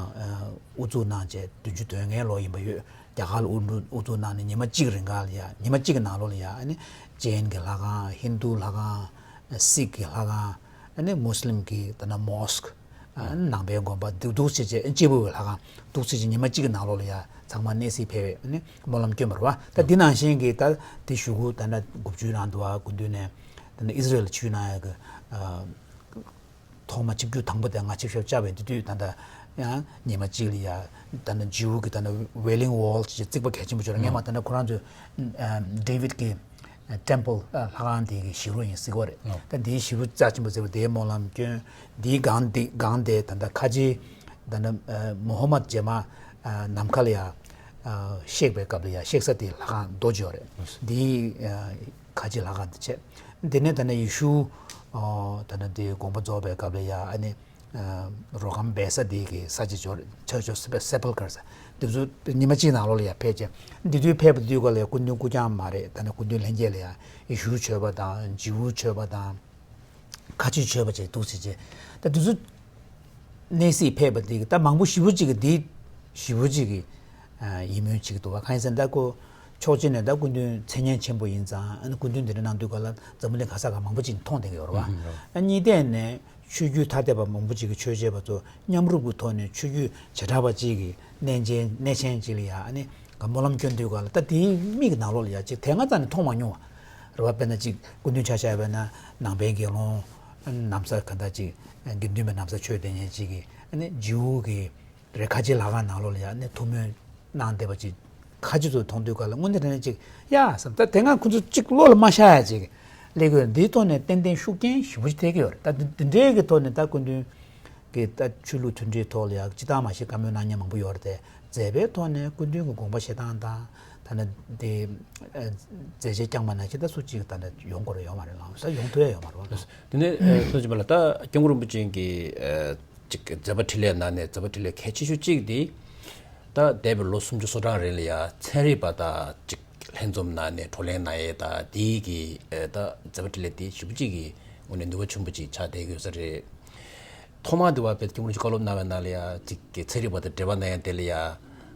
དབུ་འཛུགས་གནང་བྱས་བདུན་ཅུ་དོན་ལྔའི་ལོ་ཡིན་པ་ཡོད། རྒྱ་གར་ལ་དབུ་འཛུགས་དབུ་འཛུགས་གནང་ནས་ཉི་མ་གཅིག་རིང་ག་ལ་ཡ་ཉི་མ་གཅིག་གི་ནང་ལོགས་ལ་ཡ་ཨ་ནི་ཇེན་གྱི་ལྷ་ཁང་། ཧིན་རྡུ་ལྷ་ཁང་། སིག་གི་ལྷ་ཁང་། ཨ་ནི་མུ་སི་ལིམ་གྱི་ད་ལྟ་མོ་སི་ཀི་ཨ་ནི་ནང་པའི་དགོན་པ་འདུག་འདུག་བྱས་བྱས་ཨ་ནི་སྐྱེས་བུ་གི་ལྷ་ཁང་འདུག་བྱས་བྱས་ཉི་མ་གཅིག་གི་ནང་ལོགས་ལ་ཡ་ཚང་མ་གནས་གཟིགས་ཕེབས་པའི་ཨ་ནི་སྨོན་ལམ་སྐྱོན་པ་རེད་བ། ད་འདི་ནང་བཞིན་གྱི་ད་དེ་གཞུག་གུ་ད་ལྟ་དགུ་བཅུའི་ནང་དུ་བ་སྐུ་མདུན་ནས་ད་ལྟ་ཨི་སི་རེལ་ཆིབས་བསྒྱུར་གནང་ཡག་གི་ཨ། ཐོག་མ་ཆིབས་བསྒྱུར་དང་པོ་དེ་ང་ཆིབས་ཞབས་བཅར་བའི་དེ་དུས་ད་ལྟ་ཡང་ཉི་མ་གཅིག་ལ་ཡ་ད་ལྟ་ཇིའུ་གི་ད་ལྟ་ཝེ་ལིང་ཝོལ་ཅེས་བྱས་རྩིག་པ་གལ་ཆེན་པོ་ཅིག་རེད། སྔས་མ་ད་ལྟ་ཁོ་རང་ཚོའི་ཨ་ཌེ་བིད་ཀྱི་ཨ་ཊེམ་པལ་ཨ་ལྷ་ཁང་དེ་གི་གཞིས་རོ་ཡིན་ཟེར་གྱི་ཡོད་རེད། ཨོ། ད་དེའི་གཞིས་རོ་རྩ་ཆེན་པོ་ཟེར་བ་དེའི་སྨོན་ལམ་སྐྱོན། དེའི་སྒང་དེ་སྒང་དེ་ད་ལྟ་ཁ་ཆེའི་ད་ལྟ་ཨ་མུ་ཧམ་མད་རྗེས་མ་ཨ་ནམ་མཁའ་ལ་ཡ་ཨ་གཤེགས་པའི་སྐབས་ལ་ཡ་གཤེགས་ས་དེ་ལྷ་ཁང་རྡོ་རྗེ་ཡོད་རེད། དེའི་ཨ་ཁ་ཆེ་ལྷ་ཁང་དེ་བྱས། དེ་ནས་ད་ནི་ཡེ་ཤུ་ཨོ་ད་ནི་དེ་དགོངས་པ་རྫོགས་པའི་སྐབས་ལ་ཡ་ཨ་ནི་ཨ་རོ་སྒམ་སྦས་ས་དེ་གི་ས་བྱི་འབྱོར་ཆོས་ཆོས་སེ་པལ་ཀར་ས་དེ་ཚོ་ཉི་མ་གཅིག་ནང་ལོགས་ལ་ཡ་ཕེབས་བྱས། འདི་དུས་ཕེབས་པ་དུས་ག་ལ་ཡ་སྐུ་མདུན་སྐུ་རྐྱང་མ་རེད། ད་ནི་སྐུ་མདུན་ལྷན་རྒྱས་ལ་ཡ་ཡེ་ཤུ་ཆོས་པ་དང་ཇིའུ་ཆོས་པ་དང་། ཁ་ཆེ་ཆོས་པ་བཅས་འདུག་ཟེར་བྱས། ད་དུས་ཚོད་གནས་གཟིགས་ཕེབས་པ་འདི་གི་ད་མང་པོ་ཞེ་པོ་ཅིག་གི་འདི་ཞེ་པོ་ཅིག་གི་ཡིད་སྨོན་ཅིག་འདུག་བ། གང་ཡིན་ཟེར་ན་ད་ཁོ་ཕྱོགས་གཅིག་ནས་ད་སྐུ་མདུན་མཚན་སྙན་ཆེན་པོ་ཡིན་ཙང་ཨ་ནི་སྐུ་མདུན་འདི་འདྲ་གནང་དུས་ག་ལ་འཛམ་བུ་གླིང་ག་ས་ག་མང་པོ་ཅིག་མཐོང་བསྡད་ཀྱི་ཡོད་རེད་བ། ཨ་གཉིས་ཐད་ནས་ཆོས་བརྒྱུད་ཐ་དད་པ་མང་པོ་ཅིག་གི་ཆོས་བྱེད་པ་ཚོ་མཉམ་རུབ་ཀྱི་ཐོག་ནས་ཆོས་བརྒྱུད་བྱེ་བྲག་པ་ཅིག་གི་གནས་ཆེན་གནས་ཆེན་ཅིག་ལ་ཡ་ཨ་ནི་ག་སྨོན་ལམ་སྐྱོན་དུས་ག་ལ་ད་དེའི་མིག་གི་ནང་ལོགས་ལ་ཡ་ཅིག་དེ་སྔ་རྩ་ནས་མཐོང་མ་མྱོང་བ། རེད་བ། དཔེར་ན་ཅིག་སྐུ་མདུན་ཆ་བཞག་པ་ན་ནང་པའི་དགེ་སློང་ནམ་བཟའ་ག་འདྲ་ཅིག་དགེ་འདུན་པའི་ནམ་བཟའ་ཆོས་སྡེ་ཉན་ཅིག་གིས་ཨ་ནི་ཇིའུ་གི་རེ་ཁ་ཆེ་ལྷ་ཁང་ནང་ལོགས་ལ་ཡ་ཨ་ནི་ཐུགས་སྨོན་གནང་བསྡད་པ་ཅིག་ཁ་ཆེ་ཚོ་མཐོང་དུས་ག་ལ་དངོས་གནས་དྲང་གནས་ཅིག་ཡ་བསམ། ད་དེ་སྔ་ཁོ་ཚོ་ཅིག་བློ་ལ་མ་ཤར་ཡ་ཅིག་སླེབས་ཀྱི་ཡོད། འདིའི་ཐོག་ནས་ཏན་ཏན་ཤུགས་རྐྱེན་ཞེ་པོ་ཅིག་ཐེབས་ཀྱི་ཡོད་རེད། ད་འདི་འདི་འདྲའི་གི་ཐོག་ནས་ད་སྐུ་མདུན་གི་ད་ཆོས་ལུགས་མཐུན་སྒྲིལ་ཐོག་ལ་ཡང་ཅི་ལྟར་མ་ཤེས་བཀའ་མོལ་གནང་མཁན་མང་པོ་ཡོད་རེད་དེ། མཛད་པའི་ཐོག་ནས་སྐུ་མདུན་གྱི་དགོངས་པ་བཞེས་སྟངས་དང་། ད་ནི་དེ་ཨ་མཛད་རྗེས་བསྐྱངས་པ་ནང་བཞིན་ད་སུ་གཅིག་ད་ནི་ཡོང་དགོས་རེད་ཡོང་མ་རེད་ལགས་ས་ཡོང་ཐུབ་ཡ་ཡོད་མ་རེད་བ། དེ་ནས་ཨ་ཐུགས་རྗེ་ཆེན་པོ་ལགས། ད་སྐྱབས་མགོན་རིན་པོ་ཆེ་གིས་ཨ་ཅིག་མཛད་པ་འཕྲིན་ལས་ནང་ནས་མཛད་པ་འཕྲིན་ལས་གལ་ཆེ་ཤོས་གཅིག་དེ། ད་འདས་པའི་ལོ་སུམ་ཅུ་སོ་གྲངས་རིང་ལ་ཡ་ཚན་རིག་པ་དང་ཅིག་ལྷན་འཛོམས་གནང་ནས་བགྲོ་གླེང་གནང་ཡས་ད་དེའི་གི་ཨ་ད་མཛད་པ་འཕྲིན་ལས་དེ་ཞེ་པོ་ཅིག་གི་དངོས་གནས་ནུས་པ་ཆེན་པོ་ཅིག་ཆགས་བསྡད་ཡོད་ས་རེད། ཐོག་མར་དུ་བ་དཔེ་སྐྱབས་མགོན་ཆེན་བཀའ་སློབ་གནང་བའི་ནང་ལ་ཡ་ཅིག་གི་ཚན་རིག་པ་དང་འབྲེལ་བ་གནང་ཡ་དེ་ལ་ཡ་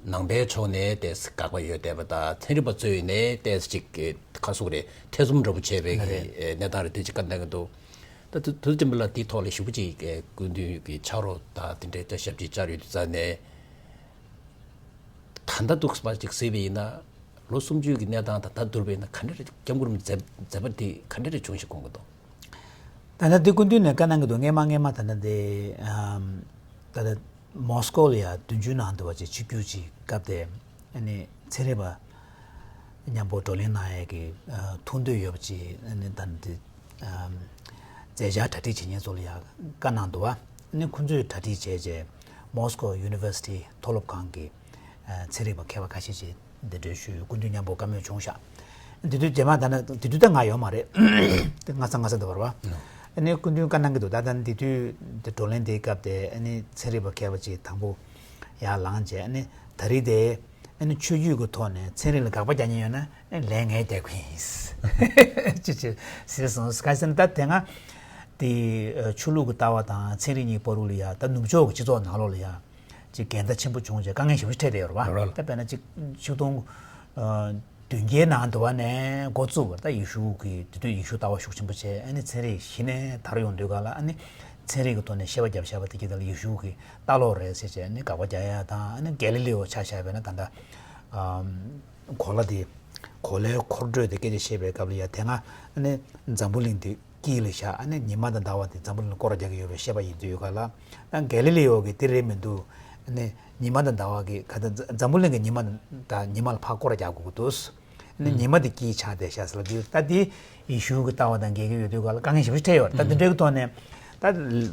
ནང་པའི་ཕྱོགས་ནས་དེ་དགག་པ་ཡོད་བསྡད་པ་དང་ཚན་རིག་པ་ཚོས་ནས་དེ་ཅིག་གི་ཁ་སུག་རེད་ཐེ་ཚོམ་འདྲ་པོ་བྱས་པའི་གི་གནས་སྟངས་རེད། དེ་ཅིག་བཀའ་གནང་གི་འདུག་ད་དུ་དུ་ཅམ་པ་ལ་དེའི་ཐོག་ལ་ཞུ་བ་ཅིག་སྐུ་མདུན་གྱི་ཕྱག་རོགས་དང་དེ་འདྲའི་ལྟ་ཞབས་ཅིག་བཅར་ཡོད་དུས་ཙང་ནས་ད་ལྟ་འདུག་པ་ཅིག་གཟིགས་པ་ཡིན་ན་ལོ་སུམ་ཅུའི་གི་གནས་སྟངས་དང་ད་བསྡུར་བ་ཡིན་ན་ག་འདྲ་རེད། སྐྱབས་མགོན་རིན་པོ་ཆེ་མཛད་པ་དེ་ག་འདྲ་རེད་བྱུང་ཞིག་དགོངས་ཀྱི་འདུག་ད་ལྟ་དེ་སྐུ་མདུན་ནས་བཀའ་གནང་གི་འདུག་སྔས་མ་སྔས་མ་ད་ལྟ་དེ་ཨམ་ད་ལྟ་མོ་སི་ཀོ་ལ་ཡ་བདུན་ཅུའི་ནང་དུ་བ་ཅིག་ཆིབས་བསྒྱུར་ཅིག་སྐབས་དེ་ཨ་ནི་ཚན་རིག་པ་མཉམ་པོ་བགྲོ་གླེང་གནང་ཡས་ཀྱི་ཨ་ཐུགས་འདོད་ཡོད་པ་ཅིག་ཨ་ནི་ད་འདི་ཨམ་མཛད་འཆར་གྲ་སྒྲིག་བྱེད་མཁན་ཚོ་ལ་ཡང་བཀའ་གནང་འདུག་བ། ཨ་ནི་ཁོང་ཚོས་གྲ་སྒྲིག་བྱས་རྗེས་མོ་སི་ཀོ་ཡུ་ནི་ཝར་སི་ཊི་མཐོ་སློབ་ཁང་གི་ཨ་ཚན་རིག་པ་མཁས་པ་ཁ་ཤས་ཤིག་འདི་འདྲའི་ཞུས། སྐུ་མདུན་མཉམ་པོ་བཀའ་མོལ་བྱུང་ཤག་དེ་དུས་རྗེས་མ་ད་ནི་དེ་དུས་ད་ང་ཡོད་མ་རེད། དེ་སྔ་ས་སྔ་ས་འདུག་བར་བ། ཨ་ནི་སྐུ་མདུན་བཀའ་གནང་གི་འདུག་ད་ད་ནི་དེ་དུས་དེ་བགྲོ་གླེང་དེའི་སྐབས་དེ་ཨ་ནི་ཚན་རིག་པ་མཁས་པ་ཅིག་དང་པོ་ཡར་ལངས་རྗེས་ཨ་ནི་ད་རེས་དེ་ཨ་ནི་ཆོས་བརྒྱུད་ཀྱི་ཐོག་ནས་ཚན་རིག་ལ་དགག་པ་རྒྱག་མཁན་ཡོད་ན་ཨ་ནི་ལན་ངས་རྒྱག་གི་ཡིན། ཅི་ཅི་ཟེར་སོང་། གང་ཟེར་ན་ད་དེ་སྔ་དེ་ཆོས་ལུགས་ཀྱི་ལྟ་བ་དང་ཚན་རིག་གཉིས་བར་དུ་ལ་ཡ་ད་ནུབ་ཕྱོགས་ཀྱི་སྤྱི་ཚོགས་ནང་ལོགས་ལ་ཡ་ཅིག་འགལ་ཟླ་ཆེན་པོ་བྱུང་རྗེས་དཀའ་ངལ་ཞེ་པོ་འཕྲད་བསྡད་ཡོད་རེད་བ། རེད་རེད། ད་དཔེར་ན་ཅིག་ཆིག་སྟོང་ཨ་ བདུན་བརྒྱའི་ནང་དུ་བ་ནས་འགོ་བཙུགས་པ། ད་ཡེ་ཤུ་གི་དེ་དུས་ཡེ་ཤུ་ལྟ་བ་ཤུགས་ཆེན་པོ་བྱས། ཨ་ནི་ཚན་རིག་གཞི་ནས་དར་ཡོང་དུས་ག་ལ། ཨ་ནི་ཚན་རིག་གི་ཐོག་ནས་བཤད་པ་བརྒྱབ་བཞག་པ་དེ་གྱད་ལ་ཡེ་ཤུ་གི་ལྟ་ལོག་རེད་ཟེར་བྱས་ཨ་ནི་དགག་པ་རྒྱག་ཡ་དང་། ཨ་ནི་གལ་ལི་ལི་ཡོ་ཆ་བཞག་པ་ན་ད་ལྟ་གོ་ལ་དེ་གོ་ལའི་འཁོར་འགྲོས་དེ་སྐད་ཆ་བཤད་པའི་སྐབས་ལ་ཡ། དེ་སྔ་ཨ་ནི་འཛམ་བུ་གླིང་དེ་དཀྱིལ་ལ་བཞག་ཨ་ནི་ཉི་མ་དང་ཟླ་བ་དེ་འཛམ་བུ་གླིང་ལ་སྐོར་ར་རྒྱག་གི་ཡོད་པའི་བཤད་པ་ཡིན་དུས་ག་ལ། ད་གལ་ལི་ལི་ཡོ་གིས་དེ་རེད་མི་འདུག་ཨ་ནི་ཉི་མ་དང་ཟླ་བ་གི་ག་ད་འཛམ་བུ་གླིང་གི་ཉི་མ་དང་ཉི་མ་ལ་ཕར་སྐོར་ར་རྒྱག་དགོས་ཀྱི་འདུག་ཨ་ནི་ཉི་མ་དེ་དཀྱིལ་ཆགས་བསྡད་ཤག་ཟེར་ལབ་དུས། ད་དེ་ཡེ་ཤུ་གི་ལྟ་བ་དང་འགལ་གྱི་ཡོད་དུས་ག་ལ་དཀའ་ངལ་ཞེ་པོ་ཅིག་འཕྲད་ཡོད་རེད། ད་དེ་འདྲའི་གི་ཐོག་ནས་ད་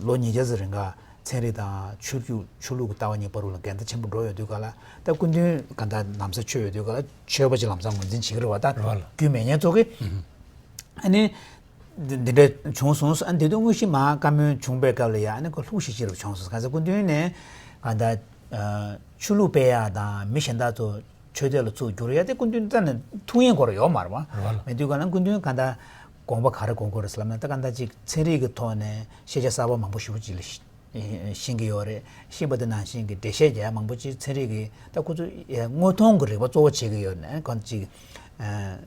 ལོ་ཉིས་བརྒྱ་ཙམ་རིང་ག་ཚན་རིག་དང་ཆོས་བརྒྱུད་ཆོས་ལུགས་ཀྱི་ལྟ་བ་གཉིས་བར་ལ་འགལ་ཟླ་ཆེན་པོ་འགྲོ་ཡོད་དུས་ག་ལ། ད་སྐུ་མདུན་ག་ད་ལམ་སང་ཆོས་ཡོད་དུས་ག་ལ་ཆོས་པ་ཅིག་ལམ་སང་ངོས་འཛིན་བྱེད་ཀྱི་རེད་བ། ད་རེད་བ་ལ། རྒྱུས་མེད་མཁན་ཚོ་གིས། ཨ་ནི་འདི་འདི་འདྲ་བྱུང་སོང་། ཨ་ནི་དེ་དུས་དངོས་གཞི་མར་བཀའ་མོལ་བྱུང་པའི་སྐབས་ལ་ཡ། ཨ་ནི་ཁོ་ལྷུག་ཤིག་ཤིག་རུ་བྱུང་སོང་། ག་ཚོད་སྐུ་མདུན་ནས་ག་ད་ཆོས་ལུགས་སྤེལ་ཡ་དང་མི་གཞན་དག་ཚོ་ཆོས་དད་ལ་ཚུར་བསྒྱུར་ཡ་དེ་སྐུ་མདུན་རྩ་ནས་ཐུགས་གཡེང་སྐོར་ཡོད་མ་རེད་བ། རེད་བ་ལ། མེད་དུས་ག་ལ་སྐུ་མདུན་ག་ད་དགོངས་པ་ག་རེ་དགོངས་དགོས་རེད་ཟེར་ལབ་ན། ད་ག་ད་ཅིག་ཚན་རིག་གི་ཐོག་ནས་ཤེས་བྱ་གསར་པ་མང་པོ་ཞེ་པོ་ཅིག་ལ་ཤེས་ཤེས་ཀྱི་ཡོད་རེད། ཤེས་པ་དེ་ནང་བཞིན་གྱི་འགྲེལ་བཤད་རྒྱག་ཡ་མང་པོ་ཅིག་ཚན་རིག་གི་ད་ཁོ་ཚོས་དངོས་མཐོང་གི་རིག་པ་གཙོ་བོ་བྱེད་ཀྱི་ཡོད་ནས། གང་ཅིག་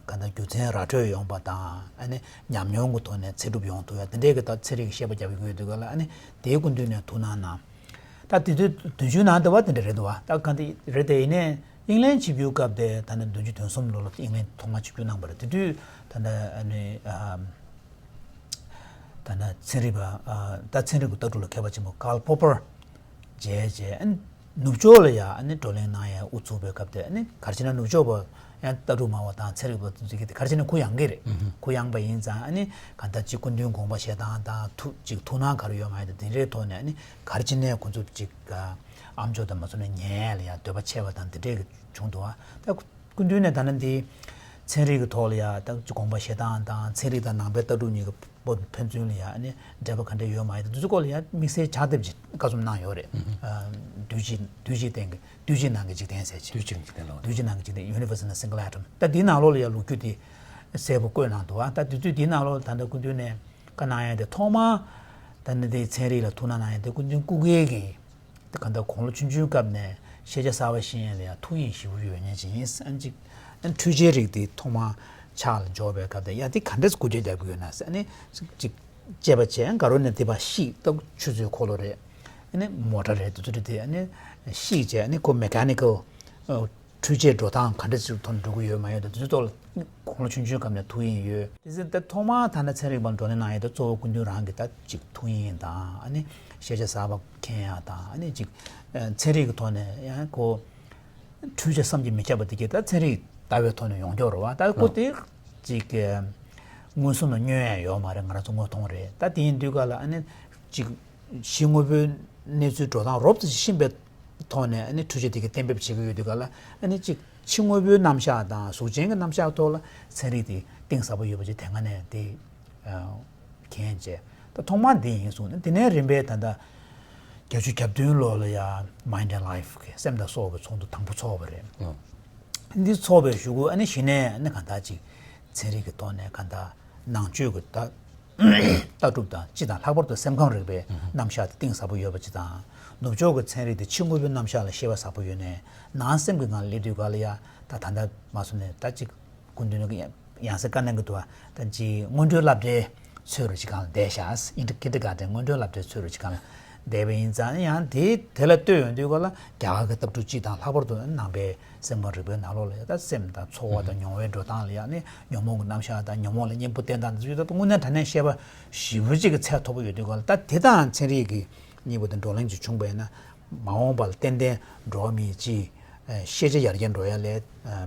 གང་ལྟར་རྒྱུ་མཚན་ར་འཕྲོད་ཡོང་པ་དང་། ཨ་ནི་ཉམས་མྱོང་གི་ཐོག་ནས་ཚད་གྲུབ་ཡོང་ཐུབ་ཡ་དེ་འདྲའི་གི་ད་ཚན་རིག་གི་བཤད་པ་རྒྱབ་ཡོང་གི་ཡོད་དུས་ག་ལ། ཨ་ནི་དེའི་སྐུ་མདུན་ནས་ཐུགས་སྣང་གནང་། ད་དེ་དུས་བདུན་ཅུའི་ནང་དུ་བ་དེ་འདྲ་རེད་འདུག་བ། ད་གང་དེ་རེད་དེ། ཡིན་ནའི་དབྱིན་ལན་ཆིབས་བསྒྱུར་སྐབས་དེ་ད་ནི་བདུན་ཅུ་དོན་གསུམ་ལོ་ལ་དབྱིན་ལན་ཐོག་མ་ཆིབས་བསྒྱུར་གནང་བ་རེད། དེ་དུས་ད་ནི་ཨ་ནི་ཨ། ད་ནི་ཚན་རིག་པ། ཨ། ད་ཚན་རིག་གི་ལྟ་གྲུབ་ལ་མཁས་པ་ཆེན་པོ་ཀཱལ་པོ་པར་མཇལ་བྱས། ཨ་ནི་ནུབ་ཕྱོགས་ལ་ཡ་ཨ་ནི་བགྲོ་གླེང་གནང་ཡ་དབུ་ཚུགས་པའི་སྐབས་དེ། ཨ་ནི་ག་རེ་བྱས་ན་ནུབ་ཕྱོགས་པ་ཡང་ལྟ་གྲུབ་སྨྲ་བ་དང་ཚན་རིག་པ་ཚོ་གི་དེ་ག་རེ་བྱས་ན་གུ་ཡངས་ཀྱི་རེད། ཨུ་ཧུ། གུ་ཡངས་པ་ཡིན་ཙང་། ཨ་ནི་གང་ལྟར་ཅིག་སྐུ་མདུན་དགོངས་པ་བཞེས་སྟངས་དང་ཐུགས་ཅིག་ཐུགས་སྣང་ག་རེ་ཡོད་མ་ཡོད་དང་དེ་འདྲའི་ཐོག་ནས། ཨ་ནི་ག་རེ་བྱས་ནས་ཁོང་ཚོ་ཅིག་ཨ་ཨམ་ཅོག་དང་མ་སོང་ནས་ཉན་ཡ་ལ་ཡ་འདོད་པ་ཆེ་བ་དང་དེ་འདྲའི་གི་བྱུང་འདུག་ཨ། ད་སྐུ་མདུན་ནས་ད་ནི་འདི་ཚན་རིག་གི་ཐོག་ལ་ཡ་ད་ཅིག་དགོངས་པ་བཞེས་སྟངས་དང་། ཚན་རིག་དང་ནང་པའི་ལྟ་གྲུབ་གཉིས་ཀྱི་ཕན་ཚུན་ལ་ཡ་ཨ་ནི་འབྲེལ་བ་ག་འདྲ་ཡོད་མ་ཡོད་དང་དེ་ཚོའི་སྐོར་ལ་ཡ་དམིགས་བསལ་ཕྱག་དེབ་ཅིག་བཀའ་རྩོམ་གནང་ཡོད་རེད། ཨ། དུས་ཀྱི་དུས་ཀྱི་སྟེང་གི་དུས་ཀྱི་ནང་གི་འཇིག་རྟེན་ཟེར་ཅིག་དུས་ཀྱི་འཇིག་རྟེན་ལ། དུས་ཀྱི་ནང་གི་འཇིག་རྟེན། Universe in a Single Atom། ད་འདིའི་ནང་ལོགས་ལ་ཡ་ལོ་རྒྱུས་དེ་གསལ་པོ་བཀོད་གནང་འདུག་ཨ། ད་དེ་དུས་འདིའི་ནང་ལོགས་ལ་ད་ལྟ་སྐུ་མདུན་ནས་བཀའ་གནང་ཡ་དེ། ཐོག་མར་ད་ནི་དེ་ཚན་རིག་ལ་ཐུགས་སྣང་གནང་ཡ་དེ་སྐུ་མདུན་སྐུ་སྒེར་གྱི་ད་གང་ལྟར་དགུང་ལོ་ཆུང་ཆུང་སྐབས་ནས་ཤེས་བྱ་གསར་པ་ཤེས་ཡ་ལ་ཡ་ཐུགས་གཡེང་ཞེ་པོ་ཡོད་མཁན་ཅིག་ཡིན། ཨ་ནི་ཅིག་ཨ་ནི་འཕྲུལ་ཆས་རིགས་དེ་ཐོག་མར་ཕྱག་ལ་འབྱོར་བའི་སྐབས་དེ། ཡ་དེ་ག་འདྲས་སྒོ་འབྱེད་རྒྱག་གི་ཡོད་ན་ཟེར། ཨ་ནི་ཅིག་དཔྱད་པ་བྱས། ག་རེ་ནས་དེ་ཕར་བཤིག་ད་ཆུ་ཚོད་འཁོར་ལོ་རེད། ཨ་ནི་མོ་ཊ་རེད། དེ་ཚོ་རེད་དེ། ཨ་ནི་བཤིག་བྱས། ཨ་ནི་ཁོ་མེ་ཀ་ནི་ཀལ་འཕྲུལ་ཆས་འགྲོ་སྟངས་ག་འདྲ་ཞིག་ཐོག་ནས་འགྲོ་གི་ཡོད་མ་ཡོད་དང་དེ་ཚོའི་ཐོག་ལ་དགུང་ལོ་ཆུང་ཆུང་སྐབས་ནས་ཐུགས་གཡེང་ཡོད། དེ་ཚོ་ད་ཐོག་མར་ད་ནི་ཚན་རིག་པ་ལ་བགྲོ་གླེང་གནང་ཡས་དེ་གཙོ་བོ་སྐུ་མདུན་རང་གི་ད་ཅིག་ཐུགས་གཡེང་དང་། ཨ་ནི་ཤེས་བྱ་གསར་པ་མཁྱེན་ཡ་དང་། ཨ་ནི་ཅིག་ཨ་ཚན་རིག་གི་ཐོག་ནས་ཡང་ཁོ་འཕྲུལ་ཆས་བསམ་གྱིས་མི་ཁྱབ་པ་དེ་གྱད་ད་ཚན་རིག་ལྟ་བའི་ཐོག་ནས་ཡོང་རྒྱུ་རེད་བ། ད་ཁོ་ཨོ་དེ་ཅིག་ཨ་མངོན་སུམ་ལ་བསྙོན་ཡ་ཡོད་མ་རེད། ང་རང་ཚོ་དངོས་མཐོང་རེད། ད་དེ་ཡིན་དུས་ག་ལ་ཨ་ནི་ཅིག་ཕྱི་དངོས་པོའི་གནས་ཚུལ་འགྲོ་སྟངས་རོབ་ཙམ་ཞིག་ཤེས་པའི་ཐོག་ནས། ཨ་ནི་འཕྲུལ་ཆས་དེ་གིས་གཏན་འབེབས་བྱེད་ཀྱི་ཡོད་དུས་ག་ལ། ཨ་ནི་ཅིག་ཕྱི་དངོས་པོའི་རྣམ་གཞག་དང་གཟུགས་ཅན་གྱི་རྣམ་གཞག་ཐོག་ལ་ཚན་རིག་དེ་གཏིང་ཟབ་པོ་ཡོད་པ་ཅིག་དེ་སྔ་ནས་དེ་ཨ་མཁྱེན་བྱས། ད་ཐོག་མར་འདི་ཡིན་གསུངས་ནས། དེ་ནས་རིམ་པས་ད་ལྟ་བརྒྱད་ཅུ་གྱ་བདུན་ལོ་ལ་ཡ་Mind and Life གི་སེམས་དང་སྲོག་གི་ཚོགས་འདུ་དང་པོ་ཚོགས་པ་རེད། ཨོ། འདི་ཚོགས་པའི་གཞུག་གུ་ཨ་ནི་གཞི་ནས་ཨ་ནི་གང་ལྟར་ཅིག་ཚན་རིག་གི་ཐོག་ནས་གང་ལྟར་ནང་ཆོས་ཀྱི་ད་ལྟ་གྲུབ་དང་། སྤྱི་དང་ལྷག་པར་དུ་སེམས་ཁམས་རིག་པའི་རྣམ་གཞག་དེ་གཏིང་ཟབ་པོ་ཡོད་པ་ཅིག་དང་། ནུབ་ཕྱོགས་ཀྱི་ཚན་རིག་དེ་ཕྱི་དངོས་པོའི་རྣམ་གཞག་ལ་ཤེས་པ་ཟབ་པོ་ཡོད་ནས། ནང་སེམས་ཀྱི་ངང་ལ་སླེབས་དུས་ག་ལ་ཡ་ད་ད་ལྟ་མ་སོང་ནས་ད་ཅིག་སྐུ་མདུན་གྱི་ཡང་སེ་བཀའ་གནང་གི་འདུག་བ། ད་ཅིག་སྔོན་འགྲོའི་བསླབ་བྱའི་ཚོད་རུ་ཅིག་སྒང་ལ་བསྡད་ཤག Inter- Kindergarten སྔོན་འགྲོའི་བསླབ་བྱའི་ཚོད་རུ་ཅིག་སྒང་ལ་བསྡད་པ་ཡིན་ཙང་། ཡང་དེ་དེ་ལ་ལྟོས་ཡོང་དུས་ག་ལ་རྒྱ་གར་གྱི་ལྟ་གྲུབ་སྤྱི་དང་ལྷག་པར་དུ་ནང་པའི་སེམས་ཁམས་རིག་པའི་ནང་ལོགས་ལ་ཡ་ད་སེམས་དང་ཚོར་བ་དང་མྱོང་བའི་འགྲོ་སྟངས་ལ་ཡ་ནི་ཉོན་མོངས་ཀྱི་རྣམ་གཞག་དང་ཉོན་མོངས་ལ་གཉེན་པོ་བསྟེན་སྟངས་དེ་ཚོ་ད་དངོས་གནས་དྲང་གནས་བཤད་པ་ཞེ་པོ་ཅིག་གི་ཚད་མཐོ་པོ་ཡོད་དུས་ག་ལ། ད་དེ་དང་ཚན་རིག་གི་གཉིས་པོ་དེ་བགྲོ་གླེང་ཅིག་བྱུང་བས་ན། མ་འོངས་པ་ལ་ཏན་ཏན་འགྲོ་བ་མིའི་སྤྱིའི་ཤེས་བྱ་ཡར་རྒྱས་འགྲོ་ཡ་ལ་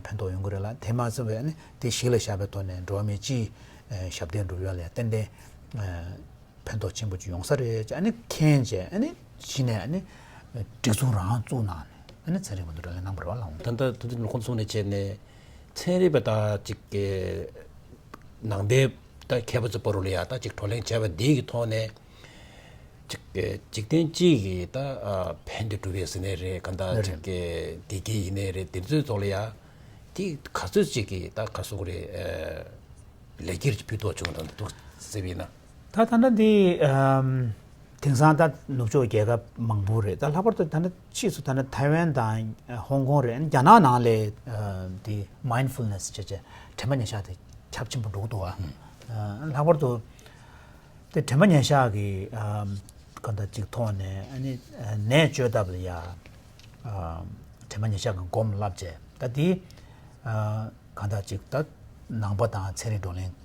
ཕན་ཐོགས་ཡོང་གི་རེད་ལ། དེ་མ་ཚད་པའི་ཨ་ནི་དེ་གཞི་ལ་བཞག་པའི་ཐོག་ནས་འགྲོ་བ་མིའི་སྤྱིའི་ཞབས་བརྟན་སྒྲུབ་ཡ་ལ་ཏན་ཏན་ཕན་ཐོགས་ཆེན་པོ་ཅིག་ཡོང་ས་རེད། ཨ་ནི་མཁྱེན་བྱས། ཨ་ནི་གཞི་ནས་ཨ་ནི་སྒྲིག་འཛུགས་རང་བཙུགས་གནང་ནས། ཨ་ནི་ཚན་རིག་པ་འདུ་གྲ་ལས་གནང་བ་རེད་བ་ལགས། ད་ལྟ་དུས་ཚོད་ཁོང་ཚོ་ནས་བྱས་ནས་ཚན་རིག་པ་དང་ཅིག་གི་ནང་པའི་ད་མཁས་པ་ཚོ་བར་ལ་ཡ་ད་ཅིག་བགྲོ་གླེང་བྱས་པ་འདི་གི་ཐོག་ནས། ཅིག་འཇིག་རྟེན་སྤྱི་གི་ད་ཕན་བདེ་སྒྲུབ་ཡས་ཟེར་ནའི་རེད། གང་ལྟར་རེད། ཅིག་གི་བདེ་སྐྱིད་ཡིན་ནའི་རེད། དེ་ཚོའི་ཐོག་ལ་ཡ་དེ་ག་ཚོད་ཅིག་གི་ད་ག་ཟེར་དགོས་རེད། ལེགས་སྐྱེས་ཅིག་ཕུལ་ཐུབ་བྱུང་དང་འདུག་ཟེར་བ་ཡིན་ན། ད་ད་ལྟ་འདི་ཨམ་ དེང་སང་ད་ནུབ་ཕྱོགས་རྒྱལ་ཁབ་མང་པོ་རེད། ད་ལྷག་པར་དུ་ད་ནི་ཕྱིས་སུ་ད་ནི་ཐའེ་ཝན་དང་ཧོང་ཀོང་རེད། རྒྱ་ནག་ནང་ལ་དེ་mindfulness་བྱས་བྱས་དྲན་པ་ཉེར་བཞག་དེ་ཁྱབ་ཆེན་པོ་འགྲོ་གི་འདུག་བ། ལྷག་པར་དུ་དེ་དྲན་པ་ཉེར་བཞག་གི་གང་ལྟར་ཅིག་ཐོག་ནས་ནད་བཅོས་ཐབས་ལ་ཡ་དྲན་པ་ཉེར་བཞག་གི་སྒོམ་བསླབ་བྱས། ད་དེ་གང་ལྟར་ཅིག་ད་ནང་པ་དང་ཚན་རིག་བགྲོ་གླེང་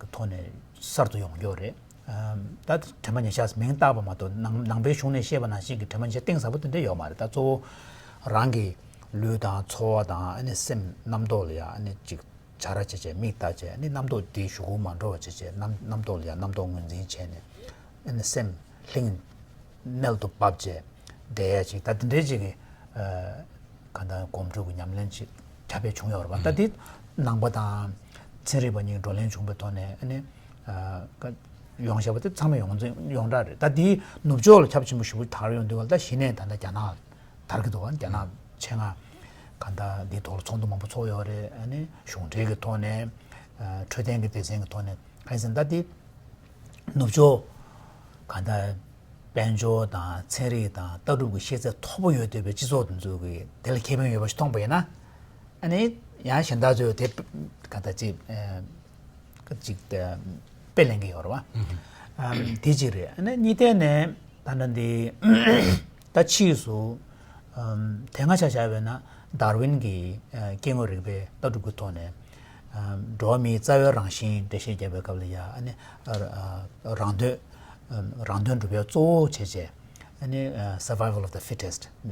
གི་ཐོག་ནས་གསར་དུ་ཡོང་རྒྱུ་རེད། ད་དྲན་པ་ཉེར་བཞག་མིང་བཏགས་པ་མ་གཏོགས་ནང་ནང་པའི་གཞུང་ནས་བཤད་པ་ནང་བཞིན་གྱི་དྲན་པ་ཉེར་བཞག་གཏིང་ཟབ་པོ་དེ་འདྲ་ཡོད་མ་རེད། ད་གཙོ་བོ་རང་གི་ལུས་དང་ཚོར་བ་དང་ཨ་ནི་སེམས་རྣམ་རྟོག་ལ་ཡ་ཨ་ནི་ཅིག་བྱ་ར་བྱས་བྱས་མིག་ལྟ་བྱས་ཨ་ནི་རྣམ་རྟོག་དེའི་གཞུག་གུ་མ་འགྲོ་བ་བྱས་བྱས་རྣམ་རྣམ་རྟོག་ལ་ཡ་རྣམ་རྟོག་ངོས་འཛིན་བྱས་ནས་ཨ་ནི་སེམས་ལྷིང་མནལ་དུ་བབས་བྱས་བསྡད་ཡ་ཅིག་ད་དེ་འདྲའི་ཅིག་གི་གང་ལྟར་སྒོམ་སྒྲུབ་ཀྱི་ཉམས་ལེན་ཅིག་ཁྱབ་སྤེལ་བྱུང་ཡོད་རེད་པ། ད་འདི་ནང་པ་དང་ཚན་རིག་པ་གཉིས་བགྲོ་གླེང་བྱུང་བའི་ཐོག་ནས་ཨ་ནི་ཡོང་བཞག་པ་དེ་ཚང་མ་ཡོངས་འཛིན་ཡོངས་གྲགས་རེད། ད་འདི་ནུབ་ཕྱོགས་ལ་ཁྱབ་ཆེན་པོ་ཞེ་པོ་དར་ཡོང་དུས་ད་གཞི་ནས་ད་ལྟ་རྒྱ་ནག་དར་གྱི་འདུག་བ། རྒྱ་ནག་ཆེད་མངགས་གང་ལྟར་འདིའི་ཐོག་ལ་ཚོགས་འདུ་མང་པོ་ཚོགས་ཡོད་རེད། ཨ་ནི་གཞུང་འབྲེལ་གྱི་ཐོག་ནས་འཕྲོད་བསྟེན་གྱི་སྡེ་ཚན་གྱི་ཐོག་ནས་གང་ཡིན་ཟེར་ན་ད་འདི་ནུབ་ཕྱོགས་གང་ལྟར་དཔལ་འབྱོར་དང་ཚན་རིག་དང་ལྟ་གྲུབ་ཀྱི་ཤེས་ཚད་མཐོ་པོ་ཡོད་བསྡད་པའི་སྤྱི་ཚོགས་དེ་ཚོ་གི་དེ་ལ་ཁེ་ཕན་ཡོད་པ་ཞིག་མཐོང་པ་ཡིན་ན་ཨ་ནི་ཡང་གཞན་དག་ཚོས་དེ་གང་ལྟར་ཅིག་ཅིག་དཔེ་ལེན་གྱི་ཡོད་རེད་བ། དེ་གཅིག་རེད། ཨ་ནི་གཉིས་ཐད་ནས་ད་ནི་འདི་ད་ཕྱིས་སུ་དེ་སྔ་ཆ་བཞག་པས་ན་ཌར་ཝིན་གྱི་སྐྱེ་དངོས་རིག་པའི་ལྟ་གྲུབ་ཀྱི་ཐོག་ནས་འགྲོ་བ་མིའི་རྩ་བའི་རང་བཞིན་འགྲེལ་བཤད་བརྒྱབ་པའི་སྐབས་ལ་ཡ་ཨ་ནི་རང་དོན་རང་དོན་སྒྲུབ་པའི་གཙོ་བོ་བྱས་བྱས་ཨ་ནི་survival of the fittest་ད་ག་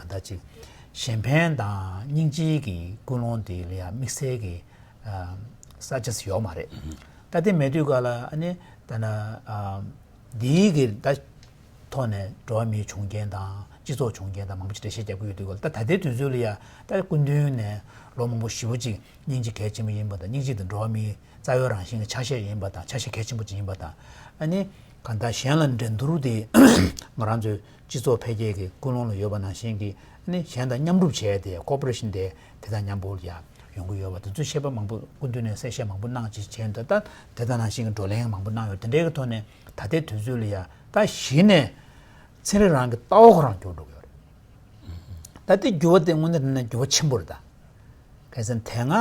འདྲ་ཅིག་གཞན་ཕན་དང་སྙིང་རྗེ་གི་ཀུན་སློང་དེ་ལ་ཡ་དམིགས་བསལ་གྱི་ས་ཆ་ཡོད་མ་རེད། ད་དེ་མེད་དུས་ག་ལ་ཨ་ནི་ད་ན་འདིའི་གི་ད་ཐོག་ནས་འགྲོ་བ་མིའི་བྱུང་རྐྱེན་དང་སྤྱི་ཚོགས་བྱུང་རྐྱེན་དང་མང་པོ་ཅིག་འགྲེལ་བཤད་རྒྱབ་ཀྱི་ཡོད་དུས་ག་ལ་ད་ད་ལྟའི་དུས་ཚོད་ལ་ཡ་ད་སྐུ་མདུན་ནས་ལོ་མང་པོ་ཞེ་པོ་ཅིག་སྙིང་རྗེ་གལ་ཆེན་པོ་ཡིན་པ་དང་སྙིང་རྗེ་དེ་འགྲོ་བ་མིའི་རྩ་བའི་རང་བཞིན་གྱི་ཆ་ཤས་ཡིན་པ་དང་ཆ་ཤས་གལ་ཆེན་པོ་ཅིག་ཡིན་པ་དང་ཨ་ནི་གང་ལྟར་གཞན་ལ་འགྲན་བསྡུར་དེ་ང་རང་ཚོའི་སྤྱི་ཚོགས་འཕེལ་རྒྱས་ཀྱི་ཀུན་སློང་ལ་ཡོད་པ་ནང་བཞིན་གྱི་ཨ་ནི་གཞན་དང་མཉམ་རུབ་བྱས་ཏེ་ཀོ་པོ་རེ་ཤན་དེ་དེ་དང་མཉམ་པོ་ཡ་ཡོང་གི་ཡོད་པ་དེ་ཚོའི་བཤད་པ་མང་པོ་སྐུ་མདུན་ནས་གསལ་བཤད་མང་པོ་གནང་ཅིག་བྱས་འདུག་ད་དེ་དང་ནང་བཞིན་གྱི་བགྲོ་གླེང་མང་པོ་གནང་ཡོད། དེ་འདྲའི་གི་ཐོག་ནས་ད་ལྟའི་དུས་ཚོད་ལ་ཡ་ད་གཞི་ནས་ཚན་རིག་རང་གི་ལྟ་བ་ཁོ་རང་འགྱུར་འགྲོ་གི་ཡོད་རེད། ད་ལྟའི་འགྱུར་བ་དེ་དངོས་གནས་དྲང་གནས་འགྱུར་བ་ཆེན་པོ་རེད་ད། གལ་སྲིད་དེ་སྔ་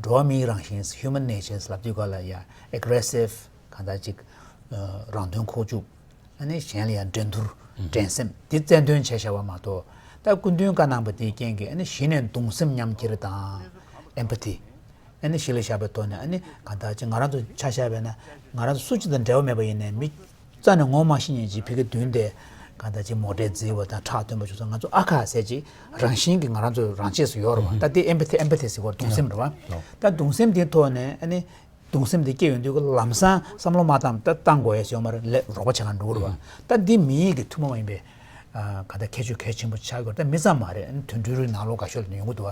འགྲོ་བ་མིའི་རང་བཞིན་human natures་ལབ་དུས་ག་ལ་ཡ་aggressive་གང་ལྟར་ཅིག་རང་དོན་ཁོག་བཅུག་ཨ་ནི་གཞན་ལ་ཡང་འགྲན་བསྡུར་འགྲན་སེམས་འདི་རྩལ་འདོན་བྱས་བཞག་པ་མ་གཏོགས་ད་སྐུ་མདུན་བཀའ་གནང་པ་དེའི་རྐྱེན་གྱིས་ཨ་ནི་གཞི་ནས་གདུང་སེམས་མཉམ་སྐྱེད་དང་empathy་ཨ་ནི་གཞི་ལ་བཞག་པའི་ཐོག་ནས་ཨ་ནི་གང་ལྟར་ཅིག་ང་རང་ཚོ་ཆ་བཞག་པས་ན་ང་རང་ཚོ་སུ་གཅིག་དང་འབྲེལ་བ་མེད་པ་ཡིན་ནའི་མི་རྩ་ནས་ངོ་མ་ཤེས་མཁན་ཅིག་ཕ་གི་མདུན་དེ་གང་ལྟར་ཅིག་མོ་ཊའི་རྫི་བ་དང་ཁྲག་འདོན་པ་བྱུང་སོང་ང་ཚོ་ཨ་ཁ་ཟེར་ཅིག་རང་བཞིན་གྱིས་ང་རང་ཚོ་རང་ཆས་སུ་ཡོད་རེད་བ། ད་དེ་empathy empathy་ཟེར་བ་གདུང་སེམས་རེད་བ། ད་གདུང་སེམས་དེའི་ཐོག་ནས་ཨ་ནི། གདུང་སེམས་དེ་སྐྱེ་ཡོང་དུས་ལམ་སང་བསམ་བློ་མ་བཏང་ད་བཏང་དགོས་ཡ་ཞིག་ཡོད་མ་རེད་ལས་རོགས་པ་བྱེད་ག་འགྲོ་གི་རེད་བ། ད་འདི་མི་ཡིས་ཀྱི་ཐུན་མོང་མ་ཡིན་པའི་ག་ད་ཁྱད་ཆོས་གལ་ཆེན་པོ་ཆགས་དགོས་ད་མི་ཙམ་མ་རེད་དུད་འགྲོའི་རིགས་ནང་ལོགས་ག་ཤོད་ལ་ཡོང་གི་འདུག་བ།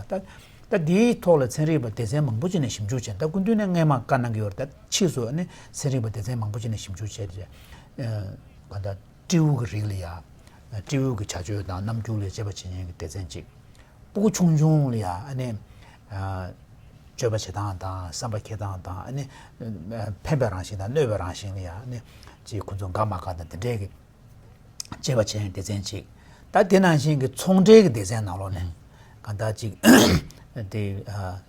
ད་ད་འདིའི་ཐོག་ལ་ཚན་རིག་པ་སྡེ་ཚན་མང་པོ་ཅིག་ནས་ཞིབ་འཇུག་བྱས་ད་སྐུ་མདུན་ནས་སྔས་མ་བཀའ་གནང་གི་ཡོད་རེད། ད་ཕྱིས་སུ་ནི་ཚན་རིག་པ་སྡེ་ཚན་མང་པོ་ཅིག་ནས་ཞིབ་འཇུག་བྱས་རེད། ག་ད་སྤྲེའུ་གི་རིགས་ལ་ཡ་སྤྲེའུ་གི་བྱ་སྤྱོད་དང་རྣམ་འགྱུར་ལ་དཔྱད་པ་བྱེད་མཁན་གྱི་སྡེ་ཚན་ཅིག་སྤུ་གུ་ཆུང་ཆུང་ལ་ཡ་ཨ་ནི་སྤྱོད་པ་བྱེད་སྟངས་དང་བསམ་པ་འཁྱེར་སྟངས་དང་ཨ་ནི་ཕན་པའི་རང་བཞིན་དང་གནོད་པའི་རང་བཞིན་ལ་ཡ་ཨ་ནི་ཅིག་ཁོ་ཚོ་དགའ་མ་དགའ་དང་དེ་འདྲའི་གི་དཔྱད་པ་བྱེད་མཁན་སྡེ་ཚན་ཅིག་ད་དེ་ནང་བཞིན་གྱི་ཚོང་འབྲེལ་གྱི་སྡེ་ཚན་ནང་ལོགས་ནས་གང་ལྟར་ཅིག་དེ་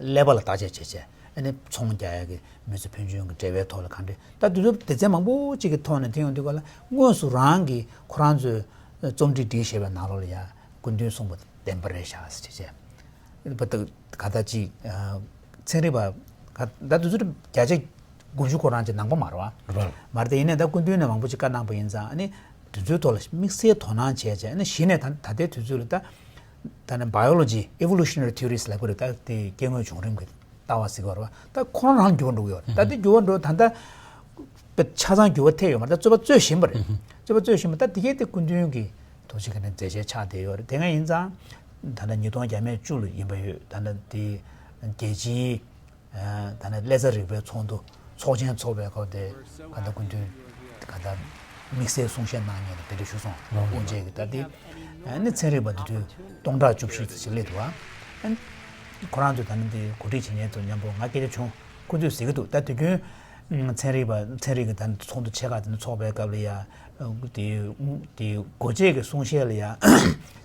ཀླད་པ་ལ་བརྟག་དཔྱད་བྱས་བྱས་ཨ་ནི་ཚོང་རྒྱག་ཡ་གི་མི་ཚོ་ཕན་ཚུན་གྱི་འབྲེལ་བའི་ཐོག་ལ་གང་འདྲ་ད་དུས་ཚོད་སྡེ་ཚན་མང་པོ་ཅིག་གི་ཐོག་ནས་དེ་ཡོང་དུས་ག་ལ་དངོས་སུ་རང་གི་ཁོ་རང་ཚོའི་རྩོམ་བྲིས་བྲིས་ཞེས་པའི་ནང་ལོགས་ལ་ཡ་སྐུ་མདུན་གསུངས་པ་བདེན་པ་རེད་ཤག་ཟེར་བྱས་བྱས། བ་ད་ག་ད་ཅིག་ཚན་རིག་པ་ག་ད་དུས་ཚོད་བརྒྱ་ཆ་དགུ་བཅུ་ཁོ་རང་ཅིག་ནང་པ་མ་རེད་བ། རེད། མ་རེད་དེ་ཡིན་ནའི་ད་སྐུ་མདུན་ནས་མང་པོ་ཅིག་བཀའ་གནང་པ་ཡིན་ཙང་ཨ་ནི་དུས་ཚོད་ཐོག་ལ་དམིགས་བསལ་དོ་སྣང་བྱས་བྱས་ཨ་ནི་གཞི་ནས་ད་ད་ལྟའི་དུས་ཚོད་ལ་ད་ད་ནི་biology evolutionary theories་ལབ་ཀྱི་རེད། ད་དེ་སྐྱེ་དངོས་བྱུང་རིམ་གྱི་ལྟ་བ་ཟེར་གྱི་ཡོད་རེད་བ། ད་ཁོ་རང་རང་འགྱུར་བ་འགྲོ་གི་ཡོད་རེད། ད་དེ་འགྱུར་བ་འགྲོ་ད་ལྟ་ཆ་ཚང་འགྱུར་བ་ཐེབས་ཡོད་མ་རེད། ད་རྩོད་པ་རྩོད་བཞིན་པ་རེད། རྩོད་པ་རྩོད་བཞིན་པ་ད་དེ་གས་དེ་སྐུ་མདུན་གྱི་ཐུགས་རྗེ་གི་ནས་མཛད་རྗེས་ཆགས་བསྡད་ཡོད་རེད། དེ་སྔ་ཡིན་ཙང་ད་ལྟ་ཉིས་སྟོང་བརྒྱ་མེད་བཅུ་ལ་ཡིན་པ་ཡོད། ད་ལྟ་དེ་རྒྱལ་སྤྱིའི་ད་ལྟ་ཀླད་རྩ་རིག་པའི་ཚོགས་འདུ་ཚོགས་ཆེན་ཚོགས་པའི་སྐབས་དེ་ག་ད་སྐུ་མདུན་ག་ད་དམིགས་བསལ་གསུང་བཤད་གནང་མཁན་ལ་དེ་འདྲ་ཞུ་སོང་། དབུ་འབྱེད་ཀྱི་ད་དེ་ནི་ཚན་རིག་པ་འདི་དུས་སྟོང་ཕྲག་བཅུ་བཞི་ཙམ་ཞིག་སླེབས་འདུག་ཨ། ཁོ་རང་ཚོ་ད་ནི་འདི་གོ་སྒྲིག་བྱེད་མཁན་ཚོ་མཉམ་པོ་ང་སྐད་ཆ་བྱུང་ཁོ་ཚོས་ཟེར་གྱི་འདུག་ད་དུས་རྒྱུན་ ཚན་རིག་པ་ཚན་རིག་གི་ད་ཚོགས་འདུ་ཆེ་ཁག་དེ་ཚོགས་པའི་སྐབས་ལ་ཡ། དེ་དེ་སྒོ་འབྱེད་ཀྱི་གསུང་བཤད་ལ་ཡ།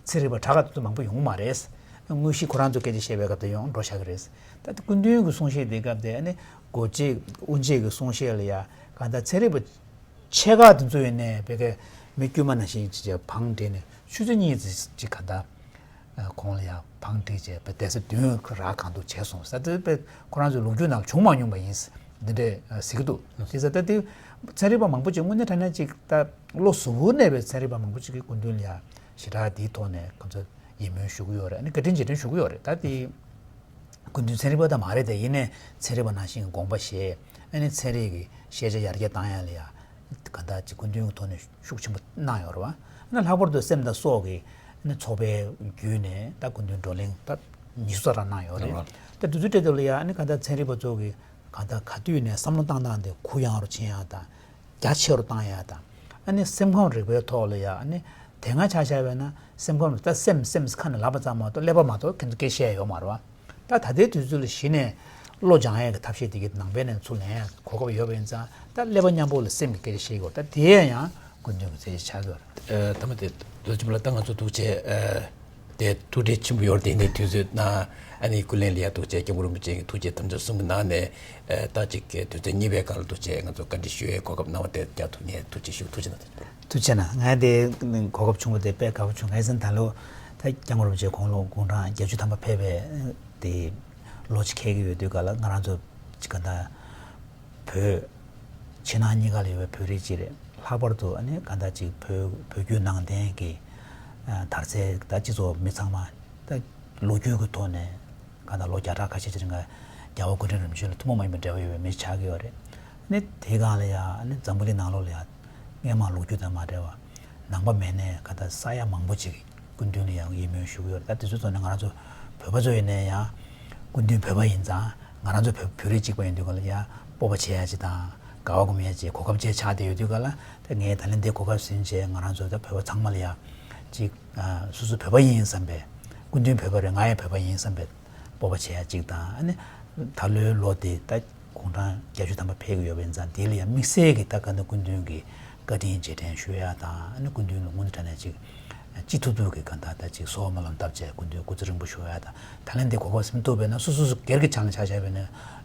ཚན་རིག་པ་དྲག་ག་དེ་ཚོ་མང་པོ་ཡོང་མ་རེད། དངོས་གཞི་ཁོ་རང་ཚོ་སྐད་ཆ་བཤད་པའི་སྐབས་དེ་ཡོང་འགྲོ་བཞག་གི་རེད། ད་དེ་སྐུ་མདུན་གྱི་གསུང་བཤད་དེ་སྐབས་དེ་ཨ་ནི་སྒོ་འབྱེད་དབུ་འབྱེད་ཀྱི་གསུང་བཤད་ལ་ཡ་གང་ལྟར་ཚན་རིག་པ་ཆེ་ཁག་དེ་ཚོ་ཡིན་ནའི་བོད་སྐད་མི་དཀྱུས་མ་ནང་བཞིན་ཅིག་བང་བསྒྲིགས་ནས་ཆུ་ཚོད་གཉིས་ཙམ་ཅིག་གང་ལྟར། ཁོང་ལ་ཡང་བང་བསྒྲིགས་བྱས་པའི་བསྡད་ས་མདུན་ར་གང་འདུག་བྱས་སོང་ཟེར་དེ་དཔེ་ཁོ་རང་ཚོའི་ལོ་རྒྱུས་ནང་བྱུང་མ་མྱོང་པ་ཡིན། འདི་འདྲས་ཟེར་གྱི་འདུག་དེ་ཟེར་ད་དེ་ཚན་རིག་པ་མང་པོ་ཅིག་དངོས་གནས་དྲང་གནས་ཅིག་ད་བློ་གཟུ་བོར་གནས་པའི་ཚན་རིག་པ་མང་པོ་ཅིག་གིས་སྐུ་མདུན་ལ་ཡང་ཞེ་དྲག་དེའི་ཐོག་ནས་ཁོང་ཚོ་ཡིད་སྨོན་ཞུ་གི་ཡོད་རེད། ཨ་ནི་བཀའ་དྲིན་རྗེས་དྲན་ཞུ་གི་ཡོད་རེད། ད་དེ་སྐུ་མདུན་ཚན་རིག་པ་ད་མ་རེད་དེ་ཡིན་ནའི་ཚན་རིག་པ་ནང་བཞིན་གྱི་དགོངས་པ་བཞེས། ཨ་ནི་ཚན་རིག་གི་ཤེས་བྱ་ཡར་རྒྱས་བཏང་ཡ་ལ་ཡང་གང་ལྟར་ཅིག་སྐུ་མདུན་གྱི་ཐོག་ནས་ཤུགས་ཆེན་པོ་གནང་ཡོད་རེད་བ། ཨ་ནི་ལྷག་པར་དུ་སེམས་དང་སྲོག་གི་ཨ་ནི་ཚོགས་པའི་བརྒྱུད་ནས་ད་སྐུ་མདུན་བགྲོ་གླེང་ད་ཉི་ཤུ་རྩ་ལྔ་གནང་ཡོད་རེད། ད་དུས་ཚོད་སྤྲད་དུས་ལ་ཡང་ཨ་ནི་གང་ལྟར་ཚན་རིག་པ་ཚོ་གི་གང་ལྟར་ག་དུས་ནས་བསམ་བློ་བཏང་སྟངས་དེ་གུ་ཡངས་རུ་ཕྱིན་ཡག་དང་། རྒྱ་ཆེ་རུ་བཏང་ཡག་དང་། ཨ་ནི་སེམས་ཁམས་རིག་པའི་ཐོག་ལ་ཡང་ཨ་ནི་དེ་སྔ་ཆ་བཞག་པ་ཡིན་ན་སེམས་ཁམས་རིག་ད་སེམས་སེམས་ཁ་ནས་ལབ་པ་ཙམ་མ་གཏོགས་ཀླད་པ་མ་གཏོགས་ཁྱེད་ཚོ་སྐད་བཤད་ཡོད་མ་རེད་བ། ད་ད་ལྟའི་དུས་ཚོད་ལ་གཞི་ནས་བློ་སྦྱང་ཡག་གི་ཐབས་ཤེས་དེ་གའི་ནང་པའི་ནས་ཚུར་ལེན་ཡག་གོ་སྐབས་ཡོད་པ་ཡིན་ཙང་ད་ཀླད་པ་མཉམ་པོ་ལ་སེམས་ཀྱི་སྐད་ཆ་བཤད་དགོས། ད་དེ་ཡང་སྐུ་མདུན་གྱི་མཛད་རྗེས་ཆགས་ཀྱི་ཡོད་རེད། ཨ་ཐ་མ་དེ་ལོ་གཅིག་པ་ལ་ད་ང་ཚོ་ཐུགས་རྗེ་ཨ་དེ་ཐུགས་རྗེ་ཆེན་པོ་ཡོད་རེད། དེ་ནས་དུས་ཚོད་ནང་ཨ་ནི་སྐུ་ལས་ལ་ཡ་ཐུགས་རྗེ་སྐྱབས་མགོན་རིན་པོ་ཆེ་གི་ཐུགས་རྗེ་དམ་ཚིག་གསུམ་གྱི་ནང་ནས་ཨ་ད་ཅིག་གི་དུས་ཚོད་གཉིས་པའི་སྒང་ལ་ཐུགས་རྗེ་ང་ཚོ་བཀའ་འདྲི་ཞུ་ཡའི་གོ་སྐབས་གནང་བ་དེ་རྒྱ་ཐུགས་ངས་ཐུགས་རྗེ་ཞུ། ཐུགས་རྗེ་གནང་། ཐུགས་རྗེ་གནང་། ང་དེ་གོ་སྐབས་བྱུང་བ་དེ་དཔེ་དགའ་པོ་བྱུང་། ང་ཡིན་ཙང་ད་ལོ་ད་སྐྱབས་མགོན་རིན་པོ་ཆེ་དགུང་ལོ་དགུང་གྲངས་བརྒྱད་ཅུ་ཐམ་པ་ཕེབས་པའི་དེ་ལོ་གཅིག་འཁེལ་གྱི་ཡོད་དུས་ག་ལ་ང་རང་ཚོ་ཅིག་ག་ད་བོད་ཕྱི་ནང་གཉིས་ཀ་ལ་ཡོད་པའི་བོད་རིགས་ཅིག་རེད། ལྷག་པར་དུ་ཨ་ནི་ག་ད་ཅིག་བོད་བོད་བརྒྱུད་ནང་བསྟན་གྱི་ཨ་དར་རྩེ་ད་སྤྱི་ཚོགས་མི་ཚང་མ་ད་ལོ་རྒྱུས་ཀྱི་ཐོག་ནས་ག་ད་ལོ་བརྒྱ་ཕྲག་ཁ་ཤས་ཅིག་རིང་ག་རྒྱལ་བ་སྐུ་ཕྲེང་རིམ་བྱོན་ལ་ཐུན་མོང་མ་ཡིན་པའི་འབྲེལ་བ་ཡོད་པའི་མི་ཆགས་ཀྱི་ཡོད་རེད། ནི་དེའི་སྒང་ལ་ཡང་ནི་འཛམ་བུ་གླིང་ནང་ལོགས་ལ་ཡང་སྔས་མ་ལོ་རྒྱུས་དང་མ་འབྲེལ་བ་ནང་པ་མེད་ནས་ག་ད་ས་ཡ་མང་པོ་ཅིག་སྐུ་མདུན་ལ་ཡང་ཡིད་སྨོན་ཞུ་གི་ཡོད་རེད། ད་དེ་ཚོའི་ཐོག་ནས་ང་རང་ཚོ་བོད་པ་ཚོ་ཡིན་ནའི་ཡང་སྐུ་མདུན་བོད་པ་ཡིན་ཙང་ང་རང་ཚོ་བོད་བོད་རིགས་གཅིག་པ་ཡིན་དུས་ག་ལ་ཡང་སྤོབས་པ་བྱེད་ཡ་ཅིག་དང་དགའ་བ་སྒོམ་ཡ་ཅིག་གོ་སྐབས་ཅིག་ཆགས་བསྡད་ཡོད་དུས་ག་ལ་ད་ངས་ད་ལན་འདི་གོ་སྐབས་ཟིན་བྱས་ང་རང་ཚོ་ད་བོད་པ་ཚང་མ་ལ་ཡང་ཅིག་སོ་སོ་བོད་པ་ཡིན་བསམ་པའི་སྐུ་མདུན་བོད་པ་རེད་ང་ཡང་བོད་པ་ཡིན་བསམ་པའི་སྤོབས་པ་བྱེད་ཡ་གཅིག་དང་། ཨ་ནི་ད་ལོའི་ལོ་དེ་ད་དགུང་གྲངས་བརྒྱད་ཅུ་ཐམ་པ་ཕེབས་ཀྱི་ཡོད་པ་ཡིན་ཙང་དེ་ལ་ཡང་དམིགས་བསལ་གྱི་ད་ག་ད་སྐུ་མདུན་གྱི་བཀའ་དྲིན་རྗེས་དྲན་ཞུ་ཡ་དང་། ཨ་ནི་སྐུ་མདུན་ལ་དངོས་གནས་དྲང་གནས་ཅིག་ཅི་ཐུབ་ཐུབ་ཀྱི་ག་ད་ད་ཅིག་གསོལ་བ་སྨོན་ལམ་བཏབ་བྱས་སྐུ་མདུན་སྐུ་ཚེ་རིང་པོ་བཞུགས་ཡ་དང་། ད་ལན་དེ་གོ་སྐབས་ཟིན་ཐུབ་པས་ན་སོ་སོ་སོ་སྒེར་གྱི་ཆ་ནས་ཆ་བཞག་པས་ན་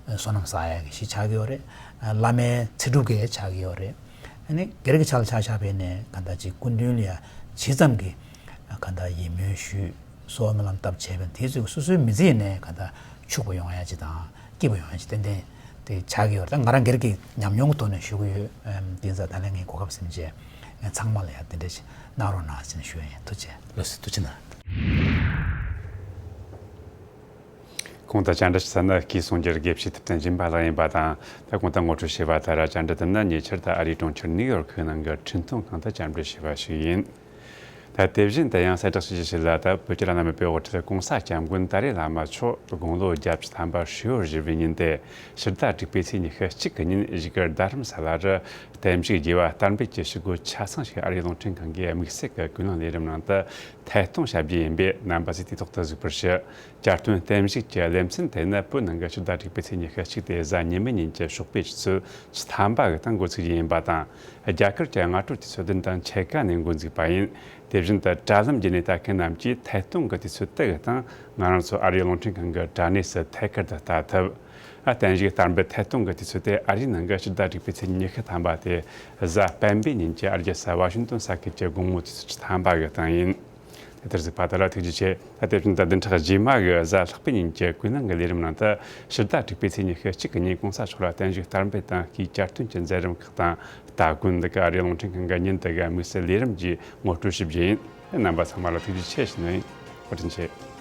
བསོད་ནམས་བསགས་ཡ་གི་ཞིག་ཆགས་ཀྱི་ཡོད་རེད། བླ་མའི་ཚེ་སྒྲུབ་ཀྱི་ཆགས་ཀྱི་ཡོད་རེད། ཨ་ནི་སྒེར་གྱི་ཆ་ལ་ཆ་བཞག་པས་ན་ག་ད་ཅིག་སྐུ་མདུན་ལ་ཡ་ཇི་ཙམ་གྱི་ག་ད་ཡིད་སྨོན་ཞུས། གསོལ་བ་སྨོན་ལམ་བཏབ་བྱས་པའི་དེ་ཚོས་སོ་སོའི་མི་ཚེ་ནས་ག་ད་ཕྱུག་པོ་ཡོང་ཡ་ཅིག་དང་སྐྱིད་པོ་ཡོང་ཡ་ཅིག་ཏན་ཏན་དེ་ཆགས་ཀྱི་ཡོད་རེད། ད་ང་རང་སྒེར་གྱི་ཉམས་མྱོང་གི་ཐོག་ནས་ཞུ་གི་ཡོད། ཨམ། དེ་ཚོ་ད་ལན་ངས་གོ་སྐབས་ཟིན་བྱས་ཚང་མ་ལ་ཡ་དེ་འདྲ་ཞིག་གནང་རོགས་གནང་ཟེར་ནས་ཞུ་ཡ་ཡིན། ཐུགས་རྗེ་ཆེ། ལགས་སོ། ཐུགས་རྗེ་གནང་། གོང་དུ་བཅར་འདྲི་ཞུ་ས་ནི་སྐུའི་གསུང་སྒྱུར་དགེ་བཤེས་ཐུབ་བསྟན་སྦྱིན་པ་ལགས་ཡིན་པ་དང་། ད་གོང་དུ་ངོ་སྤྲོད་བྱས་པ་ལྟར་བཅར་འདྲི་དེ་ནི་ཉེ་ཆར་དུ་ཨ་རིའི་གྲོང་ཁྱེར་ནིའུ་ཡོག་ཁུལ་ནང་གི་འཕྲིན་ཐུང་ཁང་དུ་བཅར་འདྲི་བྱས་པ་ཞིག་ཡིན། ད་དེ་བཞིན་དུ་ཡང་གསལ་བསྒྲགས་ཞུ་རྒྱུ་ཞིག་ལ། ད་བོད་ཀྱི་བླ་ན་མེད་པའི་དབུ་ཁྲིད་གོང་ས་སྐྱབས་མགོན་ཏཱ་ལའི་བླ་མ་མཆོག་དགུང་ལོ་བརྒྱད་ཅུ་ཐམ་པ་ཧྲིལ་བོར་བཞུགས་པའི་ཉིན་ཏེ། ཕྱི་ཟླ་དྲུག་པའི་ཚེས་ཉི་ཤུ་གཅིག་གི་ཉིན་བཞུགས་སྒར་རྡ་རམ་ས་ལ་རུ་བསྟན་བཤིག་རྒྱས་པ་དར་འབུལ་གྱི་ཞུ་སྒོ་ཆ་ཚང་ཞིག་ཨ་རིའི་རླུང་འཕྲིན་ཁང་གི་དམིགས་བསལ་གྱི་ཀུན་གླེང་ལས་རིམ་ནང་དུ་ཐད་གཏོང་བྱ་རྒྱུ་ཡིན་པས་རྣམ་པ་ཚོས་དུས་ཐོག་ཏུ་གཟིགས་པར་ཞུ། གྱ་སྟོན་བསྟན་བཤིག་གི་ལེ་ཚན་དེ་ནི་བོད་ནང་གི་ཕྱི་ཟླ་དྲུག་པའི་ཚེས་ཉི་ཤུ་གཅིག་སྟེ་གཟའ་ཉི་མའི་ཉིན་གྱི་ཞོགས་པའི་ཆུ་ཚོད་བཅུ་ཐམ་པ་གི་སྟེང་འགོ་ཚུགས་རྒྱུ་ཡིན་པ་དང་། རྒྱ་གར་གྱི་སྔ་དྲོ་དུས་ཚོད་བདུན་དང་ཕྱེད་ཀ་ནས་འགོ་འཛུགས་པ་ཡིན། དེ་བཞིན་དུ་དྲ་ལམ་བརྒྱུད་ནས་ལྟ་མཁན་རྣམས་ཀྱིས་ཐད་གཏོང་གི་དུས་ཚོད་དེ་གི་སྟེང་ང་རང་ཚོ་ཨ་རིའི་རླུང་འཕྲིན་ཁང་གི་དྲ་གནས་སུ་ཐད་ཀར་དུ་ལྟ་ཐུབ། ཨ། བསྟན་བཤིག་དར་འབུལ་ཐད་གཏོང་གི་དུས་ཚོད་དེ་ཨ་རིའི་ནང་གི་ཕྱི་ཟླ་དྲུག་པའི་ཚེས་ཉི་ཤུ་ཐམ་པ་སྟེ་གཟའ་སྤེན་པའི་ཉིན་གྱི་ཨ་རྒྱ་ས་ཝ་ཤིང་ཏོན་ས་ཁུལ་གྱི་དགོང་མོ་དུས་ཚོད་བཅུ་ཐམ་པ་གི་སྟེང་ཡིན། དེ་ལྟར་གཟིགས་པ་དེ་ལ་ཐུགས་རྗེ་ཆེ། ད་དེ་བཞིན་དུ་བདུན་ཕྲག་རྗེས་མ་གི་གཟའ་ལྷག་པའི་ཉིན་གྱི་ཀུན་གླེང་གི་ལས་རིམ་ནང་དུ་ཕྱི་ཟླ་དྲུག་པའི་ཚེས་ཉི་ཤུ་གཅིག་གི་ཉིན་གོང་ས་མཆོག་ལ་བརྟན་བཞུགས་དར་འབུལ་དང་སྐུའི་གྱ་སྟོན་གྱི་མཛད་རིམ་ཁག་དང་སྟ་གོན་འདི་ག་ཨ་རིའི་རླུང་འཕྲིན་ཁང་གི་ཉིན་དེ་གི་དམིགས་བསལ་ལས་རིམ་གྱིས་ངོ་སྤྲོད་ཞུ་རྒྱུ་ཡིན། རྣམ་པ་ཚང་མ་ལ་ཐུགས་རྗེ་ཆེ་ཞུ་ནི་ཡིན། བཀའ་དྲིན་ཆེ།